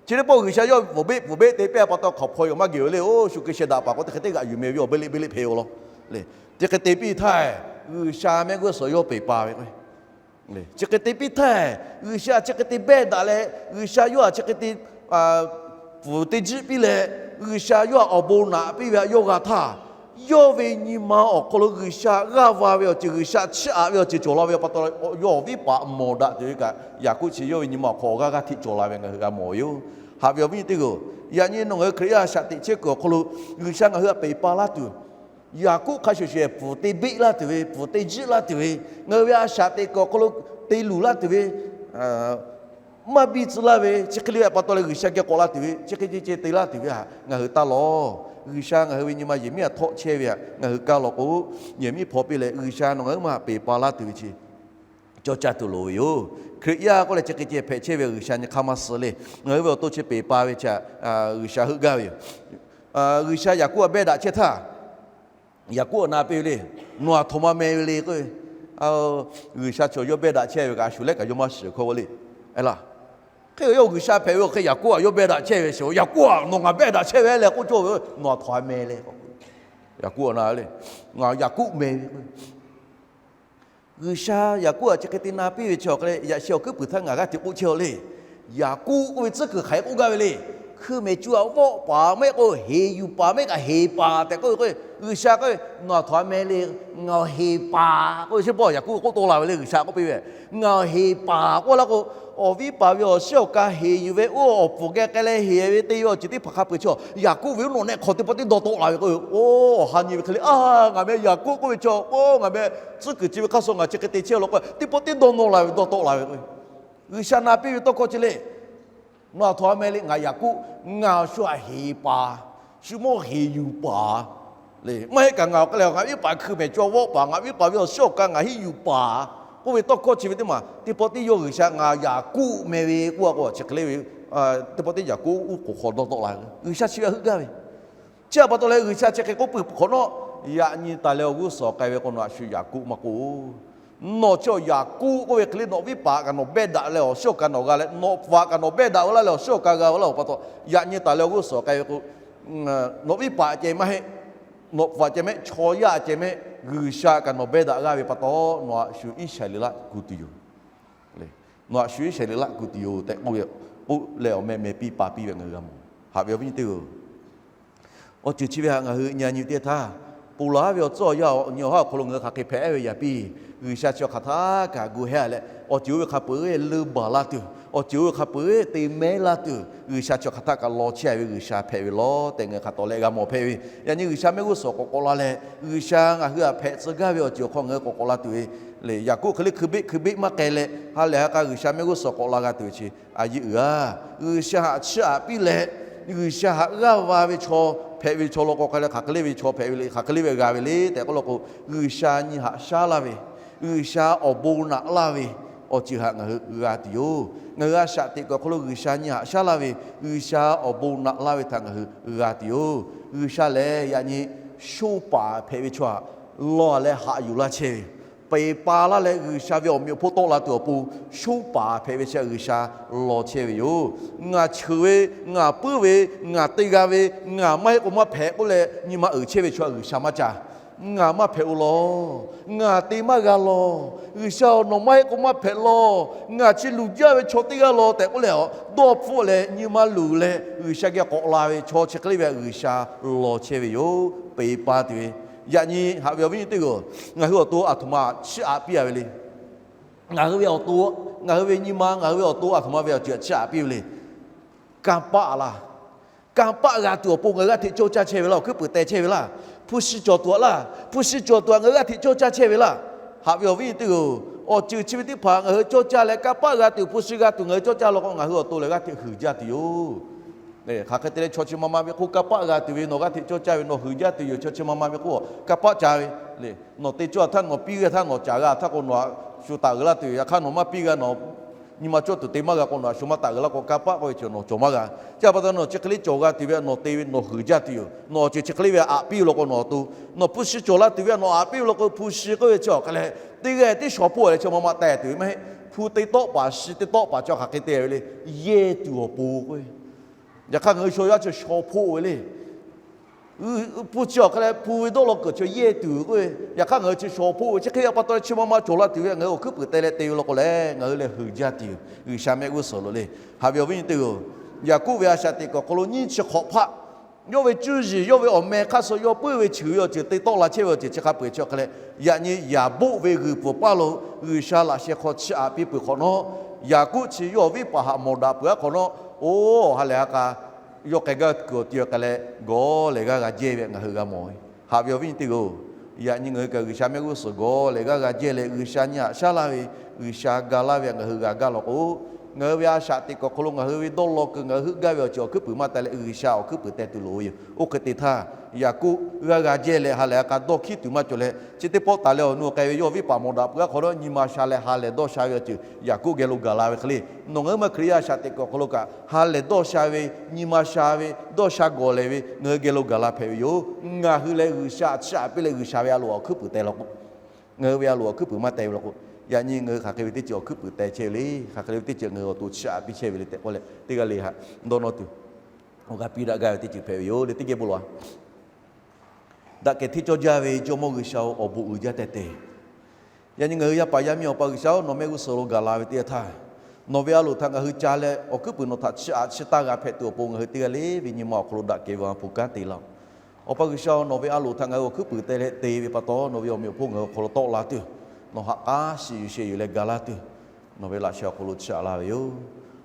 Chi teˇ pawˆ G'uiˬsha yawˇ ve pfuhˍ beˆ pfuhˍ beˆ te piˇ aꞈ pa taw hk'aˬ hpaw e kaꞈ maˇ geh ve le. Oˇ shu hkui sheh daꞈ paˍ k'o teˇ hk'e teˇ g'aꞈ yuˬ meh ve awˬ beˆ leˆ beˆ leˆ hpehꞈ-o law. Chi hk'e te piˇ htaˇ, G'uiˬsha mehˆ g'uˇ suhˍ yawˇ peˬ pa ve k'o, chi hk'e te piˇ htaˇ, G'uiˬsha chi hk'e te behˇ daꞈ leh, G'uiˬsha yawˇ htaꞈ chi hk'e te pfuhˍ teˇ jiˆ piˇ leh, G'uiˬsha yawˇ htaꞈ awˬ bon naꞈ piˇ ve aꞈ yawˇ g'a htaˇ, Yawˇ ve nyi ma awˬ hk'aw lo G'uiˬsha g'aˇ va ve awˬ ceuˬ, G'uiˬsha chiˇ aꞈ ve awˬ ceuˬ cawˬ la ve pa taw, yawˇ awˬ viˉ paˍ mawˬ daꞈ tuˬ ve kaꞈ, Yaˍkoˆ chi yawˇ ve nyi ma awˬ hk'aw g'aˇ g'aˇ hteꞈ cawˬ la ve ngaˬ hui g'a mawˬ ve yoˬ. Haꞈ ve awˬ viˉ nyi teˇ hpaˍ-oˬ, yaꞈ nyi nawˬ ngaˬ hui Hkriꞈ yaˇ a shaꞈ teꞈ chehˇ kuiˬ awˬ hk'aw lo G'uiˬsha ngaˬ hui htaꞈ peˬ pa laˇ tuˬ, Yaˍkoˆ hk'a shuˍ shuˍ pfuhˍ te beˆ laˇ tuˬ ve, pfuhˍ te jiˆ laˇ tuˬ ve, ngaˬ hui ve a shaꞈ teꞈ kuiˬ awˬ hk'aw lo te luˬ laˇ tuˬ ve, maˇ biˇ tcuh laˇ ve, chi hk'e le ve pa taw leh G'uiˬsha geh k'awꞈ la tuˬ ve, chi hk'e ceh ceh te laˇ tuˬ ve htaꞈ ngaˬ hui taˇ lawˬ. G'uiˬsha ngaˬ hui ve nyi ma yehˬ miˉ htaꞈ htawˆ chehˇ ve htaꞈ ngaˬ hui kaˇ law k'o, yehˬ miˉ hpaw piˇ leh G'uiˬsha nawˬ ngaˬ hui maˇ peˬ pa laˇ tuˬ ve chi cawˇ caˇ tuˬ loˍ ve yoˬ. Hkriꞈ yaˇ k'oˆ leh chi hk'e ceh hpehꞈ chehˇ ve G'uiˬsha nyi hk'aˇ maˇ suh le. Ngaˬ hui ve awˬ to chi peˬ pa ve chi htaꞈ G'uiˬsha heuˆ gaˇ ve yoˬ. G'uiˬsha Yaˍkoˆ htaꞈ behˇ daꞈ chehˇ htaˇ, Yaˍkoˆ awˬ na piˇ ve le, nawˬ aˬ htoꞈ ma meh ve le k'o, G'uiˬsha chaw yawˇ behˇ daꞈ chehˇ ve kaꞈ a shuˍ lehˉ kaꞈ yawˇ maˇ shiˍ hkawˇ ve le. Eˬ laˇ, hk'e yawˇ G'uiˬsha hpehꞈ ve awˬ hk'e Yaˍkoˆ htaꞈ yawˇ behˇ daꞈ chehˇ ve shiˍ, Yaˍkoˆ-a, nawˬ ngaˬ behˇ daꞈ chehˇ ve le k'oˆ cawˇ ve, nawˬ aˬ htoꞈ ma meh le. Yaˍkoˆ awˬ na le, ngaˬ Yaˍkoˆ meh ve k'o, G'uiˬsha Yaˍkoˆ htaꞈ chi hk'e te na piˇ ve chi awˬ hk'e leh, yaꞈ sheh awˬ hkuiˉ puiˍ htaˇ ngaˬ g'aˇ hteꞈ k'oˆ chehˇ a le. Yaˍkoˆ k'oˆ ve tcuhˉ kuiˬ hk'aˬ hk'e k'oˆ gaˇ ve le. Hkui mehˍ cu aꞈ vawˆ paˍ mehˆ k'o, heˍ yuˬ paˍ mehˆ kaꞈ heˍ paˍ tehꞈ k'oˆ ve k'o, G'uiˬsha k'oˆ ve, nawˬ aˬ htoꞈ ma meh le, ngaˬ heˍ paˍ k'oˆ ve chi bawˆ Yaˍkoˆ k'oˆ tawˆ la ve le, G'uiˬsha k'oˆ piˇ ve, ngaˬ heˍ paˍ k'oˆ laˇ k'o, awˬ viˉ paˍ ve awˬ shiˉ awˬ ka heˍ yuˬ ve oˇ awˬ pfuhˍ geh k'ai leh heˍ ve te ve awˬ ceuˬ teˇ hpaˍ hk'a peu-eˬ chi Yaˍkoˆ ve oˇ nawˬ nehˆ hk'aw teˇ pawˆ tiˉ dawˇ tawˆ la ve k'o, oˇ awˬ ha nyi ve hk'e le, a, ngaˬ meh Yaˍkoˆ k'oˆ ve chi, oˇ ngaˬ meh tcuhˉ kuiˬ chi ve hk'aˇ suh ngaˬ chi hk'e te chehˇ law k'o, teˇ pawˆ tiˉ dawˇ nawˇ la ve, dawˇ tawˆ la ve k'o, G'uiˬsha na piˇ ve tawˇ hkawˇ chi le. Nawˬ aˬ htoꞈ ma meh le, ngaˬ Yaˍkoˆ, ngaˬ awˬ shu aꞈ heˍ paˍ, shu mawˇ heˍ yuˬ paˍ le. Maˇ heˆ kaꞈ ngaˬ awˬ hk'e leh ngaˬ viˉ paˍ hkui mehˍ cu aꞈ vawˆ paˍ, ngaˬ viˉ paˍ ve awˬ shiˉ awˬ ka ngaˬ hiˆ yuˬ paˍ k'oˆ ve tawˇ hkawˇ chi ve teˇ maˬ teˇ pawˆ tiˉ yawˇ G'uiˬsha ngaˬ Yaˍkoˆ meh ve k'oˆ a k'o, chi hk'e le ve, teˇ pawˆ tiˉ Yaˍkoˆ uˉ k'oˍ hk'aw dawˇ tawˆ la ve, G'uiˬsha chi ve htaꞈ heuˆ gaˇ ve. Chi htaꞈ pa taw leh G'uiˬsha chi hk'e k'oˆ peuˬ hk'awꞈ nawˉ, yaꞈ nyi taˍ leh awˬ g'uˇ suhˍ k'ai ve k'o, nawˬ aꞈ shu Yaˍkoˆ maˇ k'oˆ. Nawˬ chi awˬ Yaˍkoˆ k'oˆ ve hk'e le, nawˬ viˉ paˍ kaꞈ nawˬ behˇ daꞈ leh awˬ shiˉ awˬ ka nawˬ g'a leh, nawˬ hpfuhˇ kaꞈ nawˬ behˇ daꞈ ve laˇ leh awˬ shiˉ awˬ ka g'a ve laˇ-oˬ pa taw, yaꞈ nyi taˍ leh awˬ g'uˇ suhˍ k'ai ve k'o, nawˬ viˉ paˍ ceh maˇ heˆ, nawˬ hpfuhˇ ceh mehˆ, chaw yaˇ ceh mehˆ, G'uiˬsha kaꞈ nawˬ behˇ daꞈ g'aˇ ve pa taw, nawˬ aꞈ shu Iˉsaˍreˍlaˆ laˆ kuˬ tuˬ yoˬ. Nawˬ aꞈ shu Iˉsaˍreˍlaˆ laˆ kuˬ tuˬ yoˬ tehꞈ k'oˆ ve, k'oˆ leh awˬ meh meh piˇ pa piˇ ve ngaˬ hui g'a mawˬ. Haꞈ ve awˬ viˉ nyi teˇ hpaˍ-oˬ, awˬ ceuˬ chi ve htaꞈ ngaˬ hui nyi nyi teˇ htaˇ, ponˬ laˬ ve awˬ tcuhˉ awˬ yanˇ awˬ nyi awˬ haˉ awˬ hk'aw lo ngaˬ hui hk'aˬ hk'e hpehꞈ-e ve yaꞈ piˇ, G'uiˬsha chi hk'aˬ htaˇ kaꞈ gu hehˉ leh, awˬ ceuˬ oˇ ve hk'a peu-eˬ leuˇ baˬ laˇ tuˬ, awˬ ceuˬ oˇ ve hk'a peu-eˬ te mehˉ laˇ tuˬ, G'uiˬsha chi hk'aˬ htaˇ kaꞈ law chehˇ ve G'uiˬsha hpehꞈ ve lawˬ tehꞈ ngaˬ hui hk'a tawˍ leh g'a mawˬ hpehꞈ ve. Yaꞈ nyi G'uiˬsha mehˆ g'uˇ suhˍ k'awꞈ k'awꞈ la leh, G'uiˬsha ngaˬ hui htaꞈ hpehꞈ tcuh gaˇ ve awˬ ceuˬ awˬ hk'aw ngaˬ hui k'awꞈ k'awꞈ la tuˬ ve le. Yaˍkoˆ hk'e le hkui beˆ hkui beˆ maˇ k'ai leh, ha lehˬ ha k'a G'uiˬsha mehˆ g'uˇ suhˍ k'awꞈ la g'a tuˬ ve chi a yeˇ uiˍ-a. G'uiˬsha htaꞈ chiˇ aꞈ piˇ leh, G'uiˬsha htaꞈ g'aˇ va ve chaw hpehꞈ ve chaw law k'o, hk'aˬ hk'e le ve chaw hpehꞈ ve le, hk'aˬ hk'e le ve g'a ve le tehꞈ k'oˆ law k'o, G'uiˬsha nyi haꞈ shaˉ laˇ ve, G'uiˬsha awˬ bon naꞈ laˇ ve awˬ ceuˬ htaꞈ ngaˬ hui g'a tuˬ yoˬ. Ngaˬ hui a shaꞈ teꞈ kuiˬ awˬ hk'aw lo G'uiˬsha nyi haꞈ shaˉ laˇ ve, G'uiˬsha awˬ bon naꞈ laˇ ve htaꞈ ngaˬ hui g'a tuˬ yoˬ. G'uiˬsha lehˬ yaꞈ nyi shoˇ paˍ hpehꞈ ve chaw htaꞈ law leh haꞈ yuˬ laˇ chehˇ ve, peˬ pa laˇ leh G'uiˬsha ve awˬ meꞈ awˬ hponˇ tawˆ la tuˬ awˬ pon, shoˇ paˍ hpehꞈ ve chi htaꞈ G'uiˬsha law chehˇ ve yoˬ. Ngaˬ cheuˬ ve, ngaˬ puiˉ ve, ngaˬ te g'a ve, ngaˬ maˇ heˆ k'o maˇ hpehꞈ k'oˆ leh nyi ma uiˍ chehˇ ve chaw htaꞈ G'uiˬsha maˇ ca. Ngaˬ maˇ hpehꞈ-o lawˬ. Ngaˬ te maˇ g'a lawˬ. G'uiˬsha-oˬ, nawˬ maˇ heˆ k'o maˇ hpehꞈ lawˬ. Ngaˬ chi luˬ jaˇ ve chaw teˇ g'aˇ lawˬ tehꞈ k'oˆ leh, dawˇ hpfuhˆ leh nyi ma luˬ leh G'uiˬsha geh k'awꞈ la ve chaw chi hk'e le ve htaꞈ G'uiˬsha law chehˇ ve yoˬ. Peˬ pa tuˬ ve, yaꞈ nyi haꞈ ve awˬ viˉ nyi teˇ hpaˍ-oˬ, ngaˬ hui awˬ to aˬ htoꞈ ma chiˇ aꞈ piˇ-a ve le. Ngaˬ hui ve awˬ to, ngaˬ hui ve nyi ma, ngaˬ hui ve awˬ to aˬ htoꞈ ma ve awˬ ceuˬ htaꞈ chiˇ aꞈ piˇ ve le. Kanˇ paˆ laˇ. Kanˇ paˆ g'a tuˬ awˬ pon ngaˬ hui g'aˇ hteꞈ cawˇ caˇ chehˇ ve laˇ. Awˬ hkuiˉ puiˍ teh chehˇ ve laˇ. Hpu shi cawˬ tuˬ aꞈ laˇ. Hpu shi cawˬ tuˬ aꞈ ngaˬ hui g'aˇ hteꞈ cawˇ caˇ chehˇ ve laˇ. Haꞈ ve awˬ viˉ nyi teˇ hpaˍ-oˬ, awˬ ceuˬ chi ve teˇ hpaˍ ngaˬ hui cawˇ caˇ leh kanˇ paˆ g'a tuˬ, hpu shi g'a tuˬ ngaˬ hui cawˇ caˇ law k'o, ngaˬ hui awˬ to lehˬ g'aˇ hteꞈ huiˍ jaˇ tuˬ yoˬ. Hk'aˬ hk'e te leh chaw chi ma ma ve hk'oˆ kanˇ paˆ g'a tuˬ ve nawˬ g'aˇ hteꞈ cawˇ caˇ ve, nawˬ huiˍ jaˇ tuˬ yoˬ. Chaw chi ma ma ve hk'oˆ kanˇ paˆ ca ve le. Nawˬ te cawˇ htaˇ nawˬ piˇ g'a htaˇ nawˬ caˍ g'a htaˇ k'o, nawˬ aꞈ shu taˍ g'uiˬ laˇ tuˬ yoˬ. Yaꞈ hk'aˇ nawˬ maˇ piˇ g'a, nawˬ nyi ma cawˇ tuˬ te maˇ g'a k'o, nawˬ aꞈ shu maˇ taˍ g'uiˬ laˇ k'o, kanˇ paˆ k'oˆ ve chi nawˬ cawˬ maˇ g'a. Chi htaꞈ pa taw nawˬ chi hk'e le cawˬ g'a tuˬ ve nawˬ te ve nawˬ huiˍ jaˇ tuˬ yoˬ. Nawˬ awˬ ceuˬ chi hk'e le ve aꞈ piˇ law k'o, nawˬ awˬ to, nawˬ hpu shi cawˬ la tuˬ ve nawˬ aꞈ piˇ law k'o, hpu shi k'oˆ ve chi awˬ hk'a leh teˇ g'aˇ teˇ shawˍ hpoˆ leh chi ma ma teh tuˬ ve maˇ heˆ. Hpu teˇ tawˆ paˍ shi teˇ tawˆ paˍ chi hk'aˬ hk'e te ve le. Yehˇ tuˬ awˬ pon k'oˆ ve. Yaꞈ hk'aˇ ngaˬ hui chaw yaˇ chi shawˍ hpoˆ ve le. Hpu chi awˬ hk'a leh hpu ve dawˇ law kuiˬ chi yehˇ tuˬ k'oˆ ve. Yaꞈ hk'aˇ ngaˬ hui chi shawˍ hpoˆ ve chi hk'e htaꞈ pa taw leh chi ma ma cawˬ la tuˬ ve ngaˬ hui awˬ hkuiˉ puiˍ teh leh te ve law k'o leh, ngaˬ hui lehˬ huiˍ jaˇ tuˬ yoˬ. G'uiˬsha mehˆ g'uˇ suhˍ lo le. Haꞈ ve awˬ viˉ nyi teˇ hpaˍ-oˬ, Yaˍkoˆ ve a shaꞈ teꞈ kuiˬ awˬ hk'aw lo nyiˇ chi hk'awꞈ hpaˆ Yawˇ ve cuˇ yiˍ, yawˇ ve awˬ meh hk'aˇ suh yawˇ puiˉ ve cheuˬ ve awˬ ceuˬ te tawˆ la chehˇ ve awˬ ceuˬ chi hk'a peu-eˬ chi awˬ hk'e leh, yaꞈ nyi Yaˍboˆ ve g'uiˬ pfuhˍ paˇ lo G'uiˬsha laꞈ sheh hk'aw chiˇ aꞈ piˇ peuˬ hk'awꞈ nawˉ, Yaˍkoˆ chi yawˇ awˬ viˉ paˍ haꞈ mawˬ daꞈ peuˬ aˉ hk'awꞈ nawˉ, oˇ ha lehˬ ha k'a yawˇ k'ai gaˇ kuiˬ awˬ ti awˬ hk'e leh gawˬ lehˬ g'aˇ g'a jehˇ ve ngaˬ hui g'a mawˬ ve. Haꞈ ve awˬ viˉ nyi teˇ g'aˇ-oˬ, yaꞈ nyi ngaˬ hui kaꞈ G'uiˬsha mehˆ g'uˇ suhˍ gawˬ lehˬ g'aˇ g'a jehˇ leh G'uiˬsha nyi haꞈ shaˉ laˇ ve, G'uiˬsha ga laˇ ve ngaˬ hui g'a gaˇ law k'o, ngaˬ hui ve a shaꞈ teꞈ kuiˬ awˬ hk'aw lo ngaˬ hui ve dawˇ law kuiˬ ngaˬ hui heuˆ gaˇ ve awˬ ceuˬ awˬ hkuiˉ puiˍ maˇ teh leh G'uiˬsha awˬ hkuiˉ puiˍ teh tuˬ loˍ ve yoˬ. Oˇ hk'e te htaˇ, Yaˍkoˆ g'aˇ g'a jehˇ leh ha lehˬ ha k'a dawˇ hkiˉ tuˬ maˇ cawˬ leh, chi teˇ pawˆ taˍ leh awˬ nu k'ai ve yawˇ viˉ paˍ mawˬ daꞈ peuˬ aˉ hk'awꞈ nawˉ nyi ma sha leh ha lehˬ dawˇ sha ve awˬ ceuˬ Yaˍkoˆ geh lo gaˬ la ve hk'e le, nawˬ ngaˬ hui ma Hkriꞈ yaˇ a shaꞈ teꞈ kuiˬ awˬ hk'aw lo kaꞈ ha lehˬ dawˇ sha ve, nyi ma sha ve, dawˇ sha gawˬ lehˬ ve ngaˬ hui geh lo gaˬ la hpehꞈ ve yoˬ. Ngaˬ hui leh G'uiˬsha chiˇ aꞈ piˇ leh G'uiˬsha ve a loˍ awˬ hkuiˉ puiˍ teh law k'o, ngaˬ hui ve a loˍ awˬ hkuiˉ puiˍ maˇ teh ve law k'o, yaꞈ nyi ngaˬ hui hk'aˬ hk'e ve teˇ ceuˬ awˬ hkuiˉ puiˍ teh chehˇ ve le. Hk'aˬ hk'e le ve teˇ ceuˬ ngaˬ hui awˬ to chiˇ aꞈ piˇ chehˇ ve le tehꞈ k'oˆ leh teˇ g'aˇ le haꞈ dawˇ nawˇ tuˬ, awˬ g'a piˇ daꞈ gaˇ ve teˇ ceuˬ hpehꞈ ve yoˬ le. Teˇ geh bon lawˬ a. Daꞈ kehˬ hteˇ cawˇ jaˇ ve Jawˇmawˇ G'uiˬsha-oˬ, awˬ bon uiˍ jaˇ teh te. Yaꞈ nyi ngaˬ hui yaˇ paˍ yaˇ miˇ Awˬ pa G'uiˬsha-oˬ, nawˬ mehˆ g'uˇ suhˍ lo gaˬ la ve teˇ yanˇ htaˇ, nawˬ ve a loˍ htaꞈ ngaˬ hui ca leh awˬ hkuiˉ puiˍ nawˬ htaꞈ chiˇ aꞈ chiˇ taˇ g'a hpehꞈ tuˬ awˬ pon ngaˬ hui teˇ g'aˇ le ve nyi ma awˬ hk'aw lo daꞈ kehˬ ve awˬ ha hpu kanˉ te laˇ-oˬ. Awˬ pa G'uiˬsha-oˬ, nawˬ ve a loˍ htaꞈ ngaˬ hui awˬ hkuiˉ puiˍ teh leh te ve pa taw, nawˬ ve awˬ meꞈ awˬ hponˇ ngaˬ hui awˬ hk'aw lo tawˆ la tuˬ, nawˬ haꞈ k'aˉ shiˍ yuˬ sheh yuˬ leh ga laˇ tuˬ, nawˬ ve laꞈ sheh awˬ hk'aw lo chiˇ aꞈ laˇ ve yoˬ.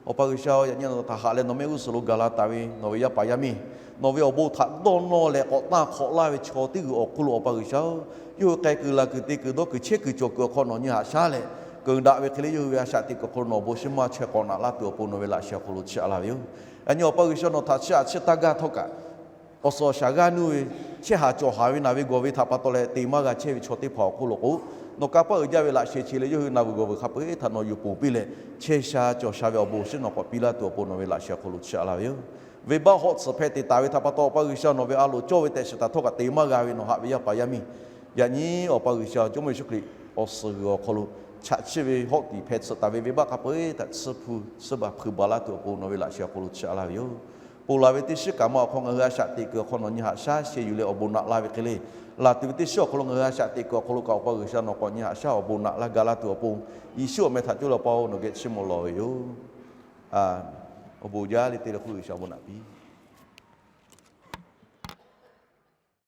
Awˬ pa G'uiˬsha-oˬ, yaꞈ nyi nawˬ htaꞈ haꞈ leh nawˬ mehˆ g'uˇ suhˍ lo gaˬ la taˍ ve nawˬ ve yaˇ paˍ yaˇ miˇ, nawˬ ve awˬ bon htaꞈ dawˇ nawˇ leh k'awꞈ tanˇ hk'awꞈ laˇ ve chaw teˇ g'uiˬ awˬ hk'oˆ lo Awˬ pa G'uiˬsha-oˬ, yawˇ hui k'ai kuiˬ la kuiˬ te kuiˬ dawˇ kuiˬ chehˇ kuiˬ cawˬ kuiˬ awˬ hk'aw nawˬ nyi haꞈ shaˉ leh, keunˍ daꞈ ve hk'e le yawˇ hui ve a shaꞈ teꞈ kuiˬ awˬ hk'aw lo nawˬ awˬ bon shiˉ maˇ chaweh k'awꞈ naꞈ laˇ tuˬ awˬ pon nawˬ ve laꞈ sheh awˬ hk'aw lo chiˇ aꞈ laˇ ve yoˬ. Yaꞈ nyi Awˬ pa G'uiˬsha nawˬ htaꞈ chiˇ aꞈ chiˇ taˇ gaˇ htawˇ kaꞈ, awˬ suhˍ awˬ shaˍ g'aˇ nuˇ ve, chehˇ haˍ cawˬ haˍ ve naˬ ve gawˬ ve htaꞈ pa taw leh te maˇ g'a chehˇ ve chaw teˇ hpaˍ awˬ hk'oˆ lo k'o, nawˬ kanˇ paˆ uiˍ jaˇ ve laꞈ sheh chi leh yawˇ hui naˬ vuiˬ gawˬ vuiˬ hk'a peu-eˬ htaꞈ nawˬ yuˬ ponˬ piˇ leh, chehˇ sha cawˬ sha ve awˬ bon awˬ shiˉ nawˬ k'awꞈ piˇ laˇ tuˬ awˬ pon nawˬ ve laꞈ sheh awˬ hk'aw lo chiˇ aꞈ laˇ ve yoˬ. Venˇbaˆ hawˆ tsuhˍ hpehˇ te taˍ ve htaꞈ pa taw Awˬ pa G'uiˬsha nawˬ ve a loˍ cawˇ ve tehꞈ shiˍ taˍ htawˇ kaꞈ te maˇ g'a ve nawˬ haꞈ ve yaˇ paˍ yaˇ miˇ, yaꞈ nyi Awˬ pa G'uiˬsha Jawˇmawˇ Yeˍsuˆ Hkriꞈ awˬ suhˍ g'uiˬ awˬ hk'aw lo chaꞈ chiˇ ve hawˆ tiˍ hpehˇ tsuhꞈ taˍ ve venˇbaˆ hk'a peu-eˬ htaꞈ tsuhˇ hpu tsuhˇ baˬ hpui baˬ laˇ tuˬ awˬ pon nawˬ ve laꞈ sheh awˬ hk'aw lo chiˇ aꞈ laˇ ve yoˬ. Ponˬ laˬ ve teˇ shiˉ kaꞈ ma awˬ hk'aw ngaˬ hui a shaꞈ teꞈ kuiˬ awˬ hk'aw nawˬ nyi haꞈ shaˉ sheh yuˬ leh awˬ bon naꞈ laˇ ve hk'e le, laˬ tuˬ ve teˇ shiˉ awˬ hk'aw lo ngaˬ hui a shaꞈ teꞈ kuiˬ awˬ hk'aw lo kaꞈ Awˬ pa G'uiˬsha nawˬ k'awꞈ nyi haꞈ shaˉ awˬ bon naꞈ laˇ ga laˇ tuˬ awˬ pon, Yeˍsuˆ awˬ meh htaꞈ coˇ leh Awˬ pa-oˬ, nawˬ geh chiˇ mvuh lawˬ ve yoˬ. Awˬ bon jaˇ le te leh hk'oˆ G'uiˬsha awˬ bon naꞈ piˇ